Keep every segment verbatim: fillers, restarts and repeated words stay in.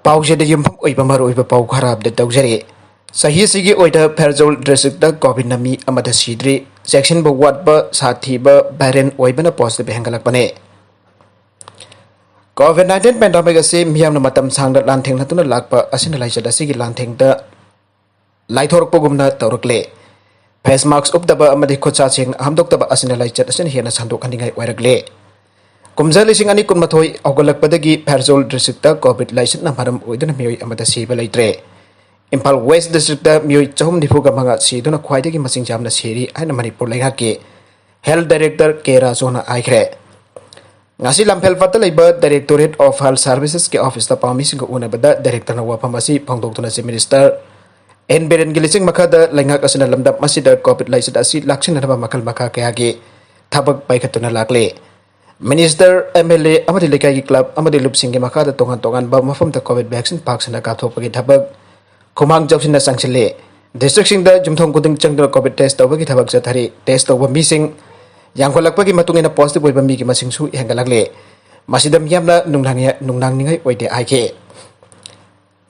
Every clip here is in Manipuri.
ꯄꯥꯎꯁꯤꯗ ꯌꯨꯝꯐꯝ ꯑꯣꯏꯕ ꯃꯔꯨꯑꯣꯏꯕ ꯄꯥꯎ ꯈꯔ ꯑꯞꯗꯦꯠ ꯇꯧꯖꯔꯤ꯫ ꯆꯍꯤ ꯑꯁꯤꯒꯤ ꯑꯣꯏꯅ ꯐꯦꯔꯖꯧꯜ ꯗꯤꯁꯇ꯭ꯔꯤꯛꯇ ꯀꯣꯚꯤꯗꯅ ꯃꯤ ꯑꯃꯗ ꯁꯤꯗ꯭ꯔꯤ꯫ ꯆꯦꯛꯁꯤꯟꯕ ꯋꯥꯠꯄ, ꯁꯥꯊꯤꯕ ꯚꯦꯔꯤꯌꯦꯟꯠ ꯑꯣꯏꯕꯅ ꯄꯣꯖꯤꯇꯤꯚ ꯍꯦꯟꯒꯠꯂꯛꯄꯅꯤ꯫ ꯀꯣꯚꯤꯗ ꯅꯥꯏꯟꯇꯤꯟ ꯄꯦꯟꯗꯦꯃꯤꯛ ꯑꯁꯤ ꯃꯤꯌꯥꯝꯅ ꯃꯇꯝ ꯁꯥꯡꯅ ꯂꯥꯟꯊꯦꯡꯅꯗꯨꯅ ꯂꯥꯛꯄ ꯑꯁꯤꯅ ꯂꯥꯏꯆꯠ ꯑꯁꯤꯒꯤ ꯂꯥꯟꯊꯦꯡꯗ ꯂꯥꯏꯊꯣꯔꯛꯄꯒꯨꯝꯅ ꯇꯧꯔꯛꯂꯦ꯫ ꯐꯦꯁ ꯃꯥꯛꯁ ꯎꯞꯇꯕ ꯑꯃꯗꯤ ꯈꯨꯠꯁꯥꯁꯤꯡ ꯍꯥꯝꯗꯣꯛꯇꯕ ꯑꯁꯤꯅ ꯂꯥꯏꯆꯠ ꯑꯁꯤꯅ ꯍꯦꯟꯅ ꯁꯟꯗꯣꯛꯍꯟꯅꯤꯡꯉꯥꯏ ꯑꯣꯏꯔꯛꯂꯦ꯫ ꯀꯨꯝꯖꯥ ꯂꯤꯁꯤꯡ ꯑꯅꯤ ꯀꯨꯟꯃꯥꯊꯣꯏ ꯍꯧꯒꯠꯂꯛꯄꯗꯒꯤ ꯐꯦꯔꯖꯧꯜ ꯗꯤꯁꯇ꯭ꯔꯤꯛꯇ ꯀꯣꯚꯤꯗ ꯂꯥꯏꯆꯠꯅ ꯃꯔꯝ ꯑꯣꯏꯗꯨꯅ ꯃꯤꯑꯣꯏ ꯑꯃꯗ ꯁꯤꯕ ꯂꯩꯇ꯭ꯔꯦ꯫ ꯏꯝꯐꯥꯜ ꯋꯦꯁ ꯗꯤꯁꯇ꯭ꯔꯤꯛꯇ ꯃꯤꯑꯣꯏ ꯆꯍꯨꯝ ꯅꯤꯐꯨꯒ ꯃꯉꯥ ꯁꯤꯗꯨꯅ ꯈ꯭ꯋꯥꯏꯗꯒꯤ ꯃꯁꯤꯡ ꯌꯥꯝꯅ ꯁꯤꯔꯤ ꯍꯥꯏꯅ ꯃꯅꯤꯄꯨꯔ ꯂꯩꯉꯥꯛꯀꯤ ꯍꯦꯜꯊ ꯗꯥꯏꯔꯦꯛꯇꯔ ꯀꯦ ꯔꯥꯖꯨꯅ ꯍꯥꯏꯈ꯭ꯔꯦ꯫ ꯉꯁꯤ ꯂꯝꯐꯦꯜ ꯄꯥꯠꯇ ꯂꯩꯕ Directorate of Health Servicesꯀꯤ ꯑꯣꯐꯤꯁꯇ ꯄꯥꯎꯃꯤꯁꯤꯡꯒ ꯎꯅꯕꯗ ꯗꯥꯏꯔꯦꯛꯇꯔꯅ ꯋꯥꯐꯝ ꯑꯁꯤ ꯐꯣꯡꯗꯣꯛꯇꯨꯅ ꯆꯤꯐ ꯃꯤꯅꯤꯁꯇꯔ ꯑꯦꯟ ꯕꯤꯔꯦꯟꯒꯤ ꯂꯨꯆꯤꯡ ꯃꯈꯥꯗ ꯂꯩꯉꯥꯛ ꯑꯁꯤꯅ ꯂꯝꯗꯝ ꯑꯁꯤꯗ ꯀꯣꯚꯤꯗ ꯂꯥꯏꯆꯠ ꯑꯁꯤ ꯂꯥꯛꯁꯤꯟꯅꯅꯕ ꯃꯈꯜ ꯃꯈꯥ ꯀꯌꯥꯒꯤ ꯊꯕꯛ ꯄꯥꯏꯈꯠꯇꯨꯅ ꯂꯥꯛꯂꯤ꯫ ꯃꯤꯅꯤꯁꯇꯔ, ꯑꯦꯝ ꯑꯦꯜ ꯑꯦ ꯑꯃꯗꯤ ꯂꯩꯀꯥꯏꯒꯤ ꯀ꯭ꯂꯕ ꯑꯃꯗꯤ ꯂꯨꯞꯁꯤꯡꯒꯤ ꯃꯈꯥꯗ ꯇꯣꯉꯥꯟ ꯇꯣꯉꯥꯟꯕ ꯃꯐꯝꯗ ꯀꯣꯚꯤꯗ ꯚꯦꯛꯁꯤꯟ ꯄꯥꯛ ꯁꯟꯅ ꯀꯥꯞꯊꯣꯛꯄꯒꯤ ꯊꯕꯛ ꯈꯨꯃꯥꯡ ꯆꯥꯎꯁꯤꯟꯅ ꯆꯪꯁꯤꯜꯂꯤ꯫ ꯗꯤꯁꯇ꯭ꯔꯤꯛꯁꯤꯡꯗ ꯌꯨꯝꯊꯣꯡ ꯈꯨꯗꯤꯡ ꯆꯪꯗꯨꯅ ꯀꯣꯚꯤꯗ ꯇꯦꯁ ꯇꯧꯕꯒꯤ ꯊꯕꯛ ꯆꯠꯊꯔꯤ꯫ ꯇꯦꯁ ꯇꯧꯕ ꯃꯤꯁꯤꯡ ꯌꯥꯝꯈꯠꯂꯛꯄꯒꯤ ꯃꯇꯨꯡ ꯏꯟꯅ ꯄꯣꯖꯤꯇꯤꯚ ꯑꯣꯏꯕ ꯃꯤꯒꯤ ꯃꯁꯤꯡꯁꯨ ꯍꯦꯟꯒꯠꯂꯛꯂꯤ꯫ ꯃꯁꯤꯗ ꯃꯤꯌꯥꯝꯅ ꯅꯨꯡꯅꯥꯡ-, ꯅꯨꯡꯅꯥꯡꯅꯤꯡꯉꯥꯏ ꯑꯣꯏꯗꯦ ꯍꯥꯏꯈꯤ꯫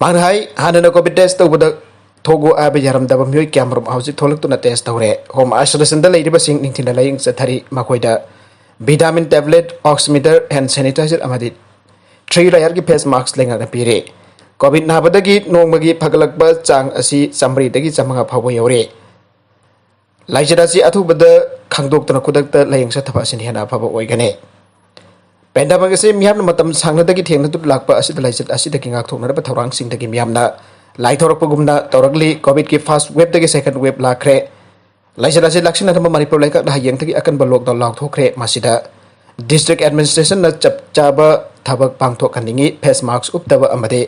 ꯃꯥꯅ ꯍꯥꯏ, ꯍꯥꯟꯅꯅ ꯀꯣꯚꯤꯗ ꯇꯦꯁ ꯇꯧꯕꯗ ꯊꯣꯛꯎ ꯍꯥꯏꯕ ꯌꯥꯔꯝꯗꯕ ꯃꯤꯑꯣꯏ ꯀꯌꯥꯃꯔꯨꯝ ꯍꯧꯖꯤꯛ ꯊꯣꯛꯂꯛꯇꯨꯅ ꯇꯦꯁ ꯇꯧꯔꯦ꯫ ꯍꯣꯝ ꯑꯥꯏꯁꯣꯂꯦꯁꯟꯗ ꯂꯩꯔꯤꯕꯁꯤꯡ ꯅꯤꯡꯊꯤꯅ ꯂꯥꯌꯦꯡ ꯆꯠꯊꯔꯤ꯫ ꯃꯈꯣꯏꯗ ꯚꯤꯇꯥꯃꯤꯟ ꯇꯦꯕ꯭ꯂꯦꯠ, ꯑꯣꯛꯁꯤꯃꯤꯇꯔ, ꯍꯦꯟ ꯁꯦꯅꯤꯇꯥꯏꯖꯔ ꯑꯃꯗꯤ ꯊ꯭ꯔꯤ ꯂꯦꯌꯔꯒꯤ ꯐꯦꯁ ꯃꯥꯛꯁ ꯂꯩꯉꯥꯛꯅ ꯄꯤꯔꯤ꯫ ꯀꯣꯚꯤꯗ ꯅꯥꯕꯗꯒꯤ ꯅꯣꯡꯃꯒꯤ ꯐꯒꯠꯂꯛꯄ ꯆꯥꯡ ꯑꯁꯤ ꯆꯥꯃꯔꯤꯗꯒꯤ ꯆꯥꯃꯉꯥ ꯐꯥꯎꯕ ꯌꯧꯔꯦ꯫ ꯂꯥꯏꯆꯠ ꯑꯁꯤ ꯑꯊꯨꯕꯗ ꯈꯪꯗꯣꯛꯇꯨꯅ ꯈꯨꯗꯛꯇ ꯂꯥꯌꯦꯡ ꯆꯠꯊꯕ ꯑꯁꯤꯅ ꯍꯦꯟꯅ ꯑꯐꯕ ꯑꯣꯏꯒꯅꯤ꯫ ꯄꯦꯟꯗꯦꯃꯤꯛ ꯑꯁꯤ ꯃꯤꯌꯥꯝꯅ ꯃꯇꯝ ꯁꯥꯡꯅꯗꯒꯤ ꯊꯦꯡꯅꯗꯨꯅ ꯂꯥꯛꯄ ꯑꯁꯤꯗ ꯂꯥꯏꯆꯠ ꯑꯁꯤꯗꯒꯤ ꯉꯥꯛꯊꯣꯛꯅꯅꯕ ꯊꯧꯔꯥꯡꯁꯤꯡꯗꯒꯤ ꯃꯤꯌꯥꯝꯅ ꯂꯥꯏꯊꯣꯔꯛꯄꯒꯨꯝꯅ ꯇꯧꯔꯛꯂꯤ꯫ ꯀꯣꯚꯤꯗꯀꯤ ꯐꯥꯔꯁꯠ ꯋꯦꯕꯇꯒꯤ ꯁꯦꯀꯦꯟꯗ ꯋꯦꯕ ꯂꯥꯛꯈ꯭ꯔꯦ꯫ ꯂꯥꯏꯆꯠ ꯑꯁꯤ ꯂꯥꯛꯁꯤꯟꯅꯅꯕ ꯃꯅꯤꯄꯨꯔ ꯂꯩꯉꯥꯛꯅ ꯍꯌꯦꯡꯗꯒꯤ ꯑꯀꯟꯕ ꯂꯣꯛꯗꯥꯎꯟ ꯂꯥꯎꯊꯣꯛꯈ꯭ꯔꯦ꯫ ꯃꯁꯤꯗ ꯗꯤꯁꯇ꯭ꯔꯤꯛ ꯑꯦꯗꯃꯤꯅꯤꯁꯇ꯭ꯔꯦꯁꯟꯅ ꯆꯞ ꯆꯥꯕ ꯊꯕꯛ ꯄꯥꯡꯊꯣꯛꯍꯟꯅꯤꯡꯏ꯫ ꯐꯦꯁ ꯃꯥꯛꯁ ꯎꯞꯇꯕ ꯑꯃꯗꯤ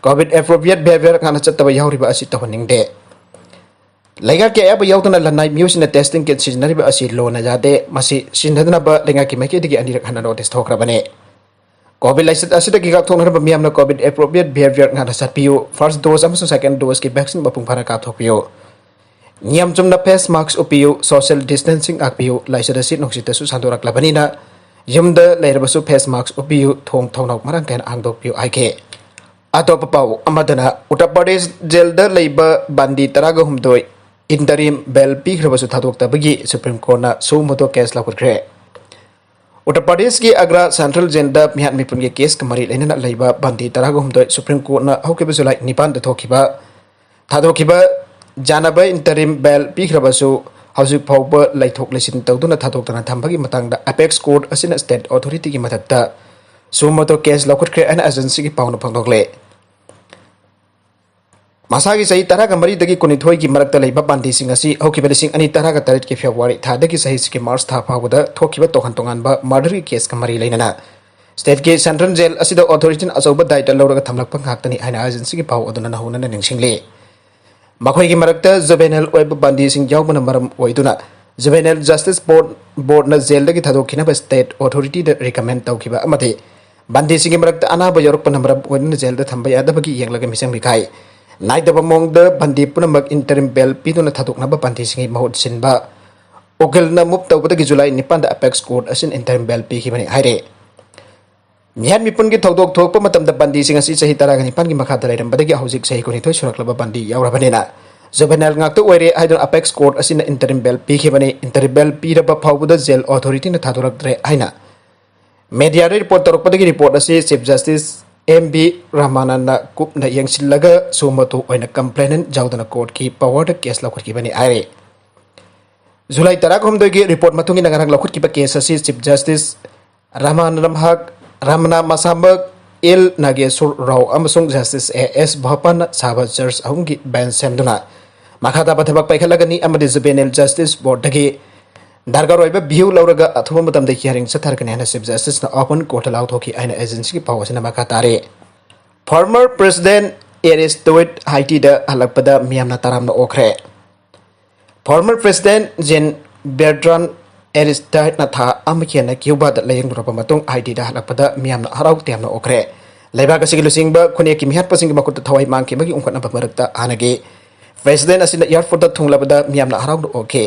ꯀꯣꯚꯤꯗ ꯑꯦꯄ꯭ꯔꯣꯄ꯭ꯔꯤꯌꯦꯠ ꯕꯤꯍꯦꯕꯤꯌꯔ ꯉꯥꯛꯅ ꯆꯠꯇꯕ ꯌꯥꯎꯔꯤꯕ ꯑꯁꯤ ꯇꯧꯍꯟꯅꯤꯡꯗꯦ꯫ ꯂꯩꯉꯥꯛꯀꯤ ꯑꯌꯥꯕ ꯌꯥꯎꯗꯅ ꯂꯅꯥꯏ ꯃꯤꯑꯣꯏꯁꯤꯡꯅ ꯇꯦꯁꯇꯤꯡ ꯀꯤꯠ ꯁꯤꯖꯤꯟꯅꯔꯤꯕ ꯑꯁꯤ ꯂꯣꯅ ꯌꯥꯗꯦ꯫ ꯃꯁꯤ ꯁꯤꯖꯤꯟꯅꯗꯅꯕ ꯂꯩꯉꯥꯛꯀꯤ ꯃꯥꯏꯀꯩꯗꯒꯤ ꯑꯅꯤꯔꯛ ꯍꯟꯅ ꯅꯣꯇꯤꯁ ꯊꯣꯛꯈ꯭ꯔꯕꯅꯤ꯫ ꯀꯣꯚꯤꯗ ꯂꯥꯏꯆꯠ ꯑꯁꯤꯗꯒꯤ ꯉꯥꯛꯊꯣꯛꯅꯅꯕ ꯃꯤꯌꯥꯝꯅ ꯀꯣꯚꯤꯗ ꯑꯦꯄ꯭ꯔꯣꯄ꯭ꯔꯤꯌꯦꯠ ꯕꯤꯍꯦꯕꯤꯌꯔ ꯉꯥꯛꯅ ꯆꯠꯄꯤꯌꯨ꯫ ꯐꯥꯔꯁꯠ ꯗꯣꯁ ꯑꯃꯁꯨꯡ ꯁꯦꯀꯦꯟꯗ ꯗꯣꯁꯀꯤ ꯚꯦꯛꯁꯤꯟ ꯃꯄꯨꯡ ꯐꯥꯅ ꯀꯥꯞꯊꯣꯛꯄꯤꯌꯨ꯫ ꯅꯤꯌꯝ ꯆꯨꯝꯅ ꯐꯦꯁ ꯃꯥꯛꯁ ꯎꯞꯄꯤꯌꯨ꯫ ꯁꯣꯁꯤꯌꯦꯜ ꯗꯤꯁꯇꯦꯟꯁꯤꯡ ꯉꯥꯛꯄꯤꯌꯨ꯫ ꯂꯥꯏꯆꯠ ꯑꯁꯤ ꯅꯨꯡꯁꯤꯠꯇꯁꯨ ꯁꯟꯗꯣꯔꯛꯂꯕꯅꯤꯅ ꯌꯨꯝꯗ ꯂꯩꯔꯕꯁꯨ ꯐꯦꯁ ꯃꯥꯛꯁ ꯎꯞꯄꯤꯌꯨ꯫ ꯊꯣꯡ ꯊꯣꯡꯅꯥꯎ ꯃꯔꯥꯡ ꯀꯥꯏꯅ ꯍꯥꯡꯗꯣꯛꯄꯤꯌꯨ ꯍꯥꯏꯈꯤ꯫ ꯑꯇꯣꯞꯄ ꯄꯥꯎ ꯑꯃꯗꯅ, ꯎꯠꯇꯔ ꯄ꯭ꯔꯗꯦꯁ ꯖꯦꯜꯗ ꯂꯩꯕ ꯕꯟꯗꯤ ꯇꯔꯥꯒ ꯍꯨꯝꯗꯣꯏ interim bail ꯄꯤꯈ꯭ꯔꯕꯁꯨ ꯊꯥꯗꯣꯛꯇꯕꯒꯤ ꯁꯨꯄ꯭ꯔꯤꯝ ꯀꯣꯔꯠꯅ suo motu case ꯂꯧꯈꯠꯈ꯭ꯔꯦ꯫ ꯎꯠꯇꯔ ꯄ꯭ꯔꯗꯦꯁꯀꯤ ꯑꯒ꯭ꯔꯥ ꯁꯦꯟꯇ꯭ꯔꯦꯜ ꯖꯦꯜꯗ ꯃꯤꯍꯥꯠ ꯃꯤꯄꯨꯟꯒꯤ ꯀꯦꯁꯀ ꯃꯔꯤ ꯂꯩꯅꯅ ꯂꯩꯕ ꯕꯟꯗꯤ ꯇꯔꯥꯒ ꯍꯨꯝꯗꯣꯏ ꯁꯨꯄ꯭ꯔꯤꯝ ꯀꯣꯔꯠꯅ ꯍꯧꯈꯤꯕ ꯖꯨꯂꯥꯏ ꯅꯤꯄꯥꯟꯗ ꯊꯣꯛꯈꯤꯕ, ꯊꯥꯗꯣꯛꯈꯤꯕ ꯌꯥꯅꯕ interim bail ꯄꯤꯈ꯭ꯔꯕꯁꯨ ꯍꯧꯖꯤꯛ ꯐꯥꯎꯕ ꯂꯩꯊꯣꯛ ꯂꯩꯁꯤꯟ ꯇꯧꯗꯨꯅ ꯊꯥꯗꯣꯛꯇꯅ ꯊꯝꯕꯒꯤ ꯃꯇꯥꯡꯗ ꯑꯦꯄꯦꯛꯁ ꯀꯣꯔꯠ ꯑꯁꯤꯅ ꯁ꯭ꯇꯦꯠ ꯑꯣꯊꯣꯔꯤꯇꯤꯒꯤ ꯃꯊꯛꯇ suo motu case ꯂꯧꯈꯠꯈ꯭ꯔꯦ ꯍꯥꯏꯅ ꯑꯦꯖꯦꯟꯁꯤꯒꯤ ꯄꯥꯎꯅ ꯐꯣꯡꯗꯣꯛꯂꯦ꯫ ꯃꯁꯥꯒꯤ ꯆꯍꯤ ꯇꯔꯥꯒ ꯃꯔꯤꯗꯒꯤ ꯀꯨꯟꯅꯤꯊꯣꯏꯒꯤ ꯃꯔꯛꯇ ꯂꯩꯕ ꯕꯟꯗꯤꯁꯤꯡ ꯑꯁꯤ ꯍꯧꯈꯤꯕ ꯂꯤꯁꯤꯡ ꯑꯅꯤ ꯇꯔꯥꯒ ꯇꯔꯦꯠꯀꯤ ꯐꯦꯕ꯭ꯔꯨꯋꯥꯔꯤ ꯊꯥꯗꯒꯤ ꯆꯍꯤꯁꯤꯒꯤ ꯃꯥꯔꯆ ꯊꯥ ꯐꯥꯎꯕꯗ ꯊꯣꯛꯈꯤꯕ ꯇꯣꯉꯥꯟ ꯇꯣꯉꯥꯟꯕ ꯃꯔꯗꯔꯒꯤ ꯀꯦꯁꯀ ꯃꯔꯤ ꯂꯩꯅꯅ ꯁ꯭ꯇꯦꯠꯀꯤ ꯁꯦꯟꯇ꯭ꯔꯦꯜ ꯖꯦꯜ ꯑꯁꯤꯗ ꯑꯣꯊꯣꯔꯤꯇꯤꯅ ꯑꯆꯧꯕ ꯗꯥꯏꯇ ꯂꯧꯔꯒ ꯊꯝꯂꯛꯄ ꯉꯥꯛꯇꯅꯤ ꯍꯥꯏꯅ ꯑꯦꯖꯦꯟꯁꯤꯒꯤ ꯄꯥꯎ ꯑꯗꯨꯅ ꯅꯧꯍꯧꯅꯅ ꯅꯤꯡꯁꯤꯡꯂꯤ꯫ ꯃꯈꯣꯏꯒꯤ ꯃꯔꯛꯇ ꯖꯨꯚꯦꯅꯦꯜ ꯑꯣꯏꯕ ꯕꯟꯗꯤꯁꯤꯡ ꯌꯥꯎꯕꯅ ꯃꯔꯝ ꯑꯣꯏꯗꯨꯅ ꯖꯨꯚꯦꯅꯦꯜ ꯖꯁꯇꯤꯁ ꯕꯣꯔꯗ, ꯕꯣꯔꯗꯅ ꯖꯦꯜꯗꯒꯤ ꯊꯥꯗꯣꯛꯈꯤꯅꯕ ꯁ꯭ꯇꯦꯠ ꯑꯣꯊꯣꯔꯤꯇꯤꯗ ꯔꯤꯀꯃꯦꯟ ꯇꯧꯈꯤꯕ ꯑꯃꯗꯤ ꯕꯟꯗꯤꯁꯤꯡꯒꯤ ꯃꯔꯛꯇ ꯑꯅꯥꯕ ꯌꯥꯎꯔꯛꯄꯅ ꯃꯔꯝ ꯑꯣꯏꯗꯨꯅ ꯖꯦꯜꯗ ꯊꯝꯕ ꯌꯥꯗꯕꯒꯤ ꯌꯦꯡꯂꯒ ꯃꯤꯆꯪ ꯃꯤꯈꯥꯏ ꯅꯥꯏꯗꯕ ꯃꯑꯣꯡꯗ ꯕꯟꯗꯤ ꯄꯨꯝꯅꯃꯛ interim bail ꯄꯤꯗꯨꯅ ꯊꯥꯗꯣꯛꯅꯕ ꯕꯟꯗꯤꯁꯤꯡꯒꯤ ꯃꯍꯨꯠ ꯁꯤꯟꯕ ꯎꯀꯤꯜꯅ ꯃꯨꯚ ꯇꯧꯕꯗꯒꯤ ꯖꯨꯂꯥꯏ ꯅꯤꯄꯥꯟꯗ ꯑꯦꯄꯦꯛꯁ ꯀꯣꯔꯠ ꯑꯁꯤꯅ interim bail ꯄꯤꯈꯤꯕꯅꯤ ꯍꯥꯏꯔꯦ꯫ ꯃꯤꯍꯥꯠ ꯃꯤꯄꯨꯟꯒꯤ ꯊꯧꯗꯣꯛ ꯊꯣꯛꯄ ꯃꯇꯝꯗ ꯕꯟꯗꯤꯁꯤꯡ ꯑꯁꯤ ꯆꯍꯤ ꯇꯔꯥꯒ ꯅꯤꯄꯥꯟꯒꯤ ꯃꯈꯥꯗ ꯂꯩꯔꯝꯕꯗꯒꯤ ꯍꯧꯖꯤꯛ ꯆꯍꯤ ꯀꯨꯟꯅꯤꯊꯣꯏ ꯁꯨꯔꯛꯂꯕ ꯕꯟꯗꯤ ꯌꯥꯎꯔꯕꯅꯤꯅ ꯖꯨꯚꯦꯅꯥꯏꯜ ꯉꯥꯛꯇ ꯑꯣꯏꯔꯦ ꯍꯥꯏꯗꯨꯅ ꯑꯦꯄꯦꯛꯁ ꯀꯣꯔꯠ ꯑꯁꯤꯅ interim bail ꯄꯤꯈꯤꯕꯅꯤ꯫ Interim bail ꯄꯤꯔꯕ ꯐꯥꯎꯕꯗ ꯖꯦꯜ ꯑꯣꯊꯣꯔꯤꯇꯤꯅ ꯊꯥꯗꯣꯔꯛꯇ꯭ꯔꯦ ꯍꯥꯏꯅ ꯃꯦꯗꯤꯌꯥꯗ ꯔꯤꯄꯣꯔꯠ ꯇꯧꯔꯛꯄꯗꯒꯤ ꯔꯤꯄꯣꯔꯠ ꯑꯁꯤ ꯆꯤꯐ ꯖꯁꯇꯤꯁ ꯑꯦꯝ ꯕꯤ ꯔꯥꯃꯥꯅꯟꯅ ꯀꯨꯞꯅ ꯌꯦꯡꯁꯤꯜꯂꯒ suo motu ꯑꯣꯏꯅ ꯀꯝꯄ꯭ꯂꯦꯅꯦꯟ ꯌꯥꯎꯗꯅ ꯀꯣꯔꯠꯀꯤ ꯄꯋꯥꯔꯗ ꯀꯦꯁ ꯂꯧꯈꯠꯈꯤꯕꯅꯤ ꯍꯥꯏꯔꯤ꯫ ꯖꯨꯂꯥꯏ ꯇꯔꯥꯍꯨꯝꯗꯣꯏꯒꯤ ꯔꯤꯄꯣꯔꯠ ꯃꯇꯨꯡ ꯏꯟꯅ ꯉꯔꯥꯡ ꯂꯧꯈꯠꯈꯤꯕ ꯀꯦꯁ ꯑꯁꯤ ꯆꯤꯐ ꯖꯁꯇꯤꯁ ꯔꯥꯃꯥꯅꯟ ꯍꯛ, ꯔꯥꯃꯅꯥ ꯃꯁꯥꯃꯛ, ꯑꯦꯜ ꯅꯥꯒꯦꯁꯣꯔ ꯔꯥꯎ ꯑꯃꯁꯨꯡ ꯖꯁꯇꯤꯁ ꯑꯦ ꯑꯦꯁ ꯕꯣꯄꯟꯅ ꯁꯥꯕ ꯖꯖ ꯑꯍꯨꯝꯒꯤ ꯕꯦꯟꯆ ꯁꯦꯝꯗꯨꯅ ꯃꯈꯥ ꯇꯥꯕ ꯊꯕꯛ ꯄꯥꯏꯈꯠꯂꯒꯅꯤ ꯑꯃꯗꯤ ꯖꯨꯚꯦꯅꯦꯜ ꯖꯁꯇꯤꯁ ꯕꯣꯔꯗꯇꯒꯤ ꯗꯔꯀꯥꯔ ꯑꯣꯏꯕ ꯚ꯭ꯌꯨ ꯂꯧꯔꯒ ꯑꯊꯨꯕ ꯃꯇꯝꯗ ꯍꯤꯌꯥꯔꯤꯡ ꯆꯠꯊꯔꯒꯅꯤ ꯍꯥꯏꯅ ꯆꯤꯐ ꯖꯁꯇꯤꯁꯅ ꯑꯣꯄꯟ ꯀꯣꯔꯠꯇ ꯂꯥꯎꯊꯣꯛꯈꯤ ꯍꯥꯏꯅ ꯑꯦꯖꯦꯟꯁꯤꯒꯤ ꯄꯥꯎ ꯑꯁꯤꯅ ꯃꯈꯥ ꯇꯥꯔꯤ꯫ Former President Aristide ꯍꯥꯏꯇꯤꯗ ꯍꯜꯂꯛꯄꯗ ꯃꯤꯌꯥꯝꯅ ꯇꯔꯥꯝꯅ ꯑꯣꯛꯈ꯭ꯔꯦ꯫ Former President Jean Bertrand Aristide ꯅ ꯊꯥ ꯑꯃ ꯍꯦꯟꯅ ꯀ꯭ꯌꯨꯕꯥꯗ ꯂꯥꯌꯦꯡꯂꯨꯔꯕ ꯃꯇꯨꯡ ꯍꯥꯏꯇꯤꯗ ꯍꯜꯂꯛꯄꯗ ꯃꯤꯌꯥꯝꯅ ꯍꯔꯥꯎ ꯇꯌꯥꯝꯅ ꯑꯣꯛꯈ꯭ꯔꯦ꯫ ꯂꯩꯕꯥꯛ ꯑꯁꯤꯒꯤ ꯂꯨꯆꯤꯡꯕ ꯈꯨꯟꯅꯦꯛꯀꯤ ꯃꯤꯍꯥꯠꯄꯁꯤꯡꯒꯤ ꯃꯈꯨꯠꯇ ꯊꯋꯥꯏ ꯃꯥꯡꯈꯤꯕꯒꯤ ꯎꯪꯈꯠꯅꯕ ꯃꯔꯛꯇ ꯍꯥꯟꯅꯒꯤ ꯄ꯭ꯔꯦꯁꯤꯗꯦꯟꯠ ꯑꯁꯤꯅ ꯑꯦꯌꯔꯄꯣꯔꯠꯇ ꯊꯨꯡꯂꯕꯗ ꯃꯤꯌꯥꯝꯅ ꯍꯔꯥꯎꯅ ꯑꯣꯛꯈꯤ꯫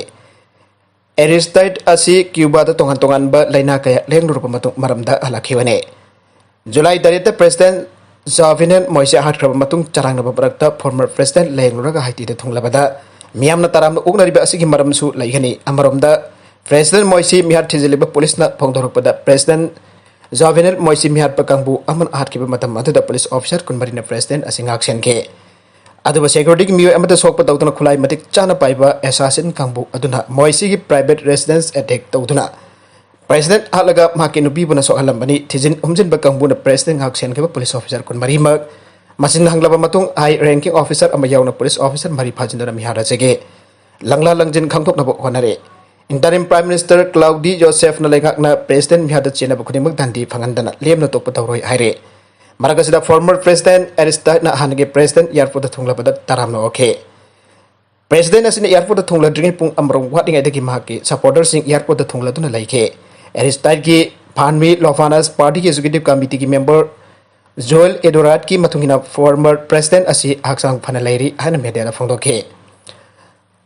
ꯑꯦꯔꯤꯁꯇꯥꯏꯠ ꯑꯁꯤ ꯀ꯭ꯌꯨꯕꯥꯗ ꯇꯣꯉꯥꯟ ꯇꯣꯉꯥꯟꯕ ꯂꯥꯏꯅꯥ ꯀꯌꯥ ꯂꯦꯡꯂꯨꯔꯕ ꯃꯇꯨꯡ ꯃꯔꯝꯗ ꯍꯜꯂꯛꯈꯤꯕꯅꯤ꯫ ꯖꯨꯂꯥꯏ ꯇꯔꯦꯠꯇ ꯄ꯭ꯔꯦꯁꯤꯗꯦꯟꯠ ꯖꯣꯚꯦꯅꯦꯜ ꯃꯣꯏꯁꯤ ꯍꯥꯠꯈ꯭ꯔꯕ ꯃꯇꯨꯡ ꯆꯔꯥꯡꯅꯕ ꯃꯔꯛꯇ former president ꯂꯥꯌꯦꯡꯂꯨꯔꯒ ꯍꯥꯏꯇꯤꯗ ꯊꯨꯡꯂꯕꯗ ꯃꯤꯌꯥꯝꯅ ꯇꯔꯥꯝꯅ ꯑꯣꯛꯅꯔꯤꯕ ꯑꯁꯤꯒꯤ ꯃꯔꯝꯁꯨ ꯂꯩꯒꯅꯤ꯫ ꯑꯃꯔꯣꯝꯗ president ꯃꯣꯏꯁꯤ ꯃꯤꯍꯥꯠ ꯊꯤꯖꯤꯜꯂꯤꯕ ꯄꯨꯂꯤꯁꯅ ꯐꯣꯡꯗꯣꯔꯛꯄꯗ president ꯖꯣꯚꯦꯅꯦꯜ ꯃꯣꯏꯁꯤ ꯃꯤꯍꯥꯠꯄ ꯀꯥꯡꯕꯨ ꯑꯃꯅ ꯍꯥꯠꯈꯤꯕ ꯃꯇꯝ ꯑꯗꯨꯗ ꯄꯨꯂꯤꯁ officer ꯀꯨꯟꯃꯔꯤꯅ president ꯑꯁꯤ ꯉꯥꯛ ꯁꯦꯟꯈꯤ꯫ ꯑꯗꯨꯕꯨ securityꯒꯤ ꯃꯤꯑꯣꯏ ꯑꯃꯠꯇ ꯁꯣꯛꯄ ꯇꯧꯗꯅ ꯈꯨꯠꯂꯥꯏ ꯃꯇꯤꯛ ꯆꯥꯅ ꯄꯥꯏꯕ assassin ꯀꯥꯡꯕꯨ ꯑꯗꯨꯅ ꯃꯣꯏꯁꯤꯒꯤ private residence attack ꯇꯧꯗꯨꯅ president ꯍꯥꯠꯂꯒ ꯃꯍꯥꯛꯀꯤ ꯅꯨꯄꯤꯕꯨꯅ ꯁꯣꯛꯍꯜꯂꯝꯕꯅꯤ꯫ ꯊꯤꯖꯤꯟ ꯍꯨꯝꯖꯤꯟꯕ ꯀꯥꯡꯕꯨꯅ president ꯉꯥꯛ ꯁꯦꯟꯈꯤꯕ ꯄꯨꯂꯤꯁ officer ꯀꯨꯟꯃꯔꯤꯃꯛ ꯃꯁꯤꯟ ꯍꯪꯂꯕ ꯃꯇꯨꯡ high ranking officer ꯑꯃ ꯌꯥꯎꯅ ꯄꯨꯂꯤꯁ officer ꯃꯔꯤ ꯐꯥꯖꯤꯟꯗꯨꯅ ꯃꯤꯍꯥꯠ ꯑꯁꯤꯒꯤ ꯂꯪꯂꯥ ꯂꯪꯖꯤꯟ ꯈꯪꯗꯣꯛꯅꯕ ꯍꯣꯠꯅꯔꯤ꯫ Interim Prime Minister Claude Josephꯅ ꯂꯩꯉꯥꯛꯅ president ꯃꯤꯍꯥꯠꯇ ꯆꯦꯟꯅꯕ ꯈꯨꯗꯤꯡꯃꯛ ꯗꯟꯗꯤ ꯐꯪꯍꯟꯗꯅ ꯂꯦꯝꯅ ꯇꯣꯛꯄ ꯇꯧꯔꯣꯏ ꯍꯥꯏꯔꯤ꯫ ꯃꯔꯛ ꯑꯁꯤꯗ former president Aristideꯅ ꯍꯥꯟꯅꯒꯤ president airportꯇ ꯊꯨꯡꯂꯕꯗ ꯇꯔꯥꯝꯅ ꯑꯣꯛꯈꯤ꯫ President ꯑꯁꯤꯅ airportꯇ ꯊꯨꯡꯂꯗ꯭ꯔꯤꯉꯩ ꯄꯨꯡ ꯑꯃꯔꯣꯝ ꯋꯥꯠꯂꯤꯉꯩꯗꯒꯤ ꯃꯍꯥꯛꯀꯤ supporterꯁꯤꯡ airportꯇ ꯊꯨꯡꯂꯗꯨꯅ ꯂꯩꯈꯤ꯫ Aristide Fanmi Louvanas partyꯒꯤ executive committeeꯒꯤ member Joël Edouardꯀꯤ ꯃꯇꯨꯡ ꯏꯟꯅ former president ꯑꯁꯤ ꯍꯛꯆꯥꯡ ꯐꯅ ꯂꯩꯔꯤ ꯍꯥꯏꯅ mediaꯗ ꯐꯣꯡꯗꯣꯛꯈꯤ꯫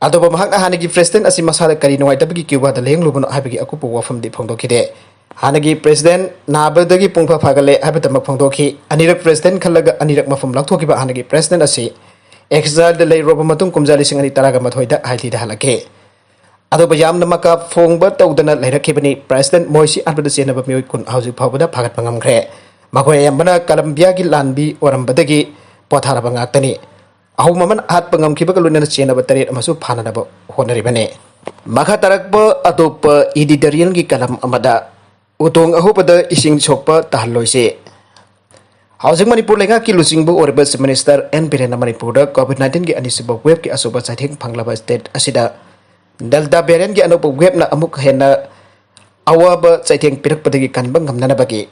ꯑꯗꯨꯕꯨ ꯃꯍꯥꯛꯅ ꯍꯥꯟꯅꯒꯤ president ꯑꯁꯤ ꯃꯁꯥꯗ ꯀꯔꯤ ꯅꯨꯡꯉꯥꯏꯇꯕꯒꯤ Cubaꯗ ꯂꯥꯌꯦꯡꯂꯨꯕꯅꯣ ꯍꯥꯏꯕꯒꯤ ꯑꯀꯨꯞꯄ ꯋꯥꯐꯝꯗꯤ ꯐꯣꯡꯗꯣꯛꯈꯤꯗꯦ꯫ ꯍꯥꯟꯅꯒꯤ president ꯅꯥꯕꯗꯒꯤ ꯄꯨꯡꯐꯥ ꯐꯥꯒꯠꯂꯦ ꯍꯥꯏꯕꯇꯃꯛ ꯐꯣꯡꯗꯣꯛꯈꯤ꯫ ꯑꯅꯤꯔꯛ president ꯈꯜꯂꯒ ꯑꯅꯤꯔꯛ ꯃꯐꯝ ꯂꯥꯛꯊꯣꯛꯈꯤꯕ ꯍꯥꯟꯅꯒꯤ president ꯑꯁꯤ exileꯗ ꯂꯩꯔꯨꯔꯕ ꯃꯇꯨꯡ ꯀꯨꯝꯖꯥ ꯂꯤꯁꯤꯡ ꯑꯅꯤ ꯇꯔꯥꯒ ꯃꯥꯊꯣꯏꯗ ꯍꯥꯏꯇꯤꯗ ꯍꯜꯂꯛꯈꯤ꯫ ꯑꯗꯨꯕꯨ ꯌꯥꯝꯅ ꯃꯀꯥ ꯐꯣꯡꯕ ꯇꯧꯗꯅ ꯂꯩꯔꯛꯈꯤꯕꯅꯤ꯫ President ꯃꯣꯏꯁꯤ ꯍꯥꯠꯄꯗ ꯆꯦꯟꯅꯕ ꯃꯤꯑꯣꯏ ꯀꯨꯟ ꯍꯧꯖꯤꯛ ꯐꯥꯎꯕꯗ ꯐꯥꯒꯠꯄ ꯉꯝꯈ꯭ꯔꯦ꯫ ꯃꯈꯣꯏ ꯑꯌꯥꯝꯕꯅ ꯀꯂꯝꯕꯤꯌꯥꯒꯤ ꯂꯥꯟꯃꯤ ꯑꯣꯏꯔꯝꯕꯗꯒꯤ ꯄꯣꯊꯥꯔꯕ ꯉꯥꯛꯇꯅꯤ꯫ ꯑꯍꯨꯝ ꯑꯃꯅ ꯍꯥꯠꯄ ꯉꯝꯈꯤꯕꯒ ꯂꯣꯏꯅꯅ ꯆꯦꯟꯅꯕ ꯇꯔꯦꯠ ꯑꯃꯁꯨ ꯐꯥꯅꯅꯕ ꯍꯣꯠꯅꯔꯤꯕꯅꯤ꯫ ꯃꯈꯥ ꯇꯥꯔꯛꯄ ꯑꯇꯣꯞꯄ editorialꯒꯤ column ꯑꯃꯗ ꯎꯇꯣꯡ ꯑꯍꯧꯕꯗ ꯏꯁꯤꯡ ꯁꯣꯛꯄ ꯇꯥꯍꯜꯂꯣꯏꯁꯤ꯫ ꯍꯧꯖꯤꯛ ꯃꯅꯤꯄꯨꯔ ꯂꯩꯉꯥꯛꯀꯤ ꯂꯨꯆꯤꯡꯕ ꯑꯣꯏꯔꯤꯕ Chief Minister ꯑꯦꯟ ꯕꯤꯔꯦꯟꯅ ꯃꯅꯤꯄꯨꯔꯗ COVID nineteenꯒꯤ ꯑꯅꯤꯁꯨꯕ waveꯀꯤ ꯑꯆꯧꯕ ꯆꯩꯊꯦꯡ ꯐꯪꯂꯕ state ꯑꯁꯤꯗ Delta variantꯀꯤ ꯑꯅꯧꯕ waveꯅ ꯑꯃꯨꯛ ꯍꯦꯟꯅ ꯑꯋꯥꯕ ꯆꯩꯊꯦꯡ ꯄꯤꯔꯛꯄꯗꯒꯤ ꯀꯟꯕ ꯉꯝꯅꯅꯕꯒꯤ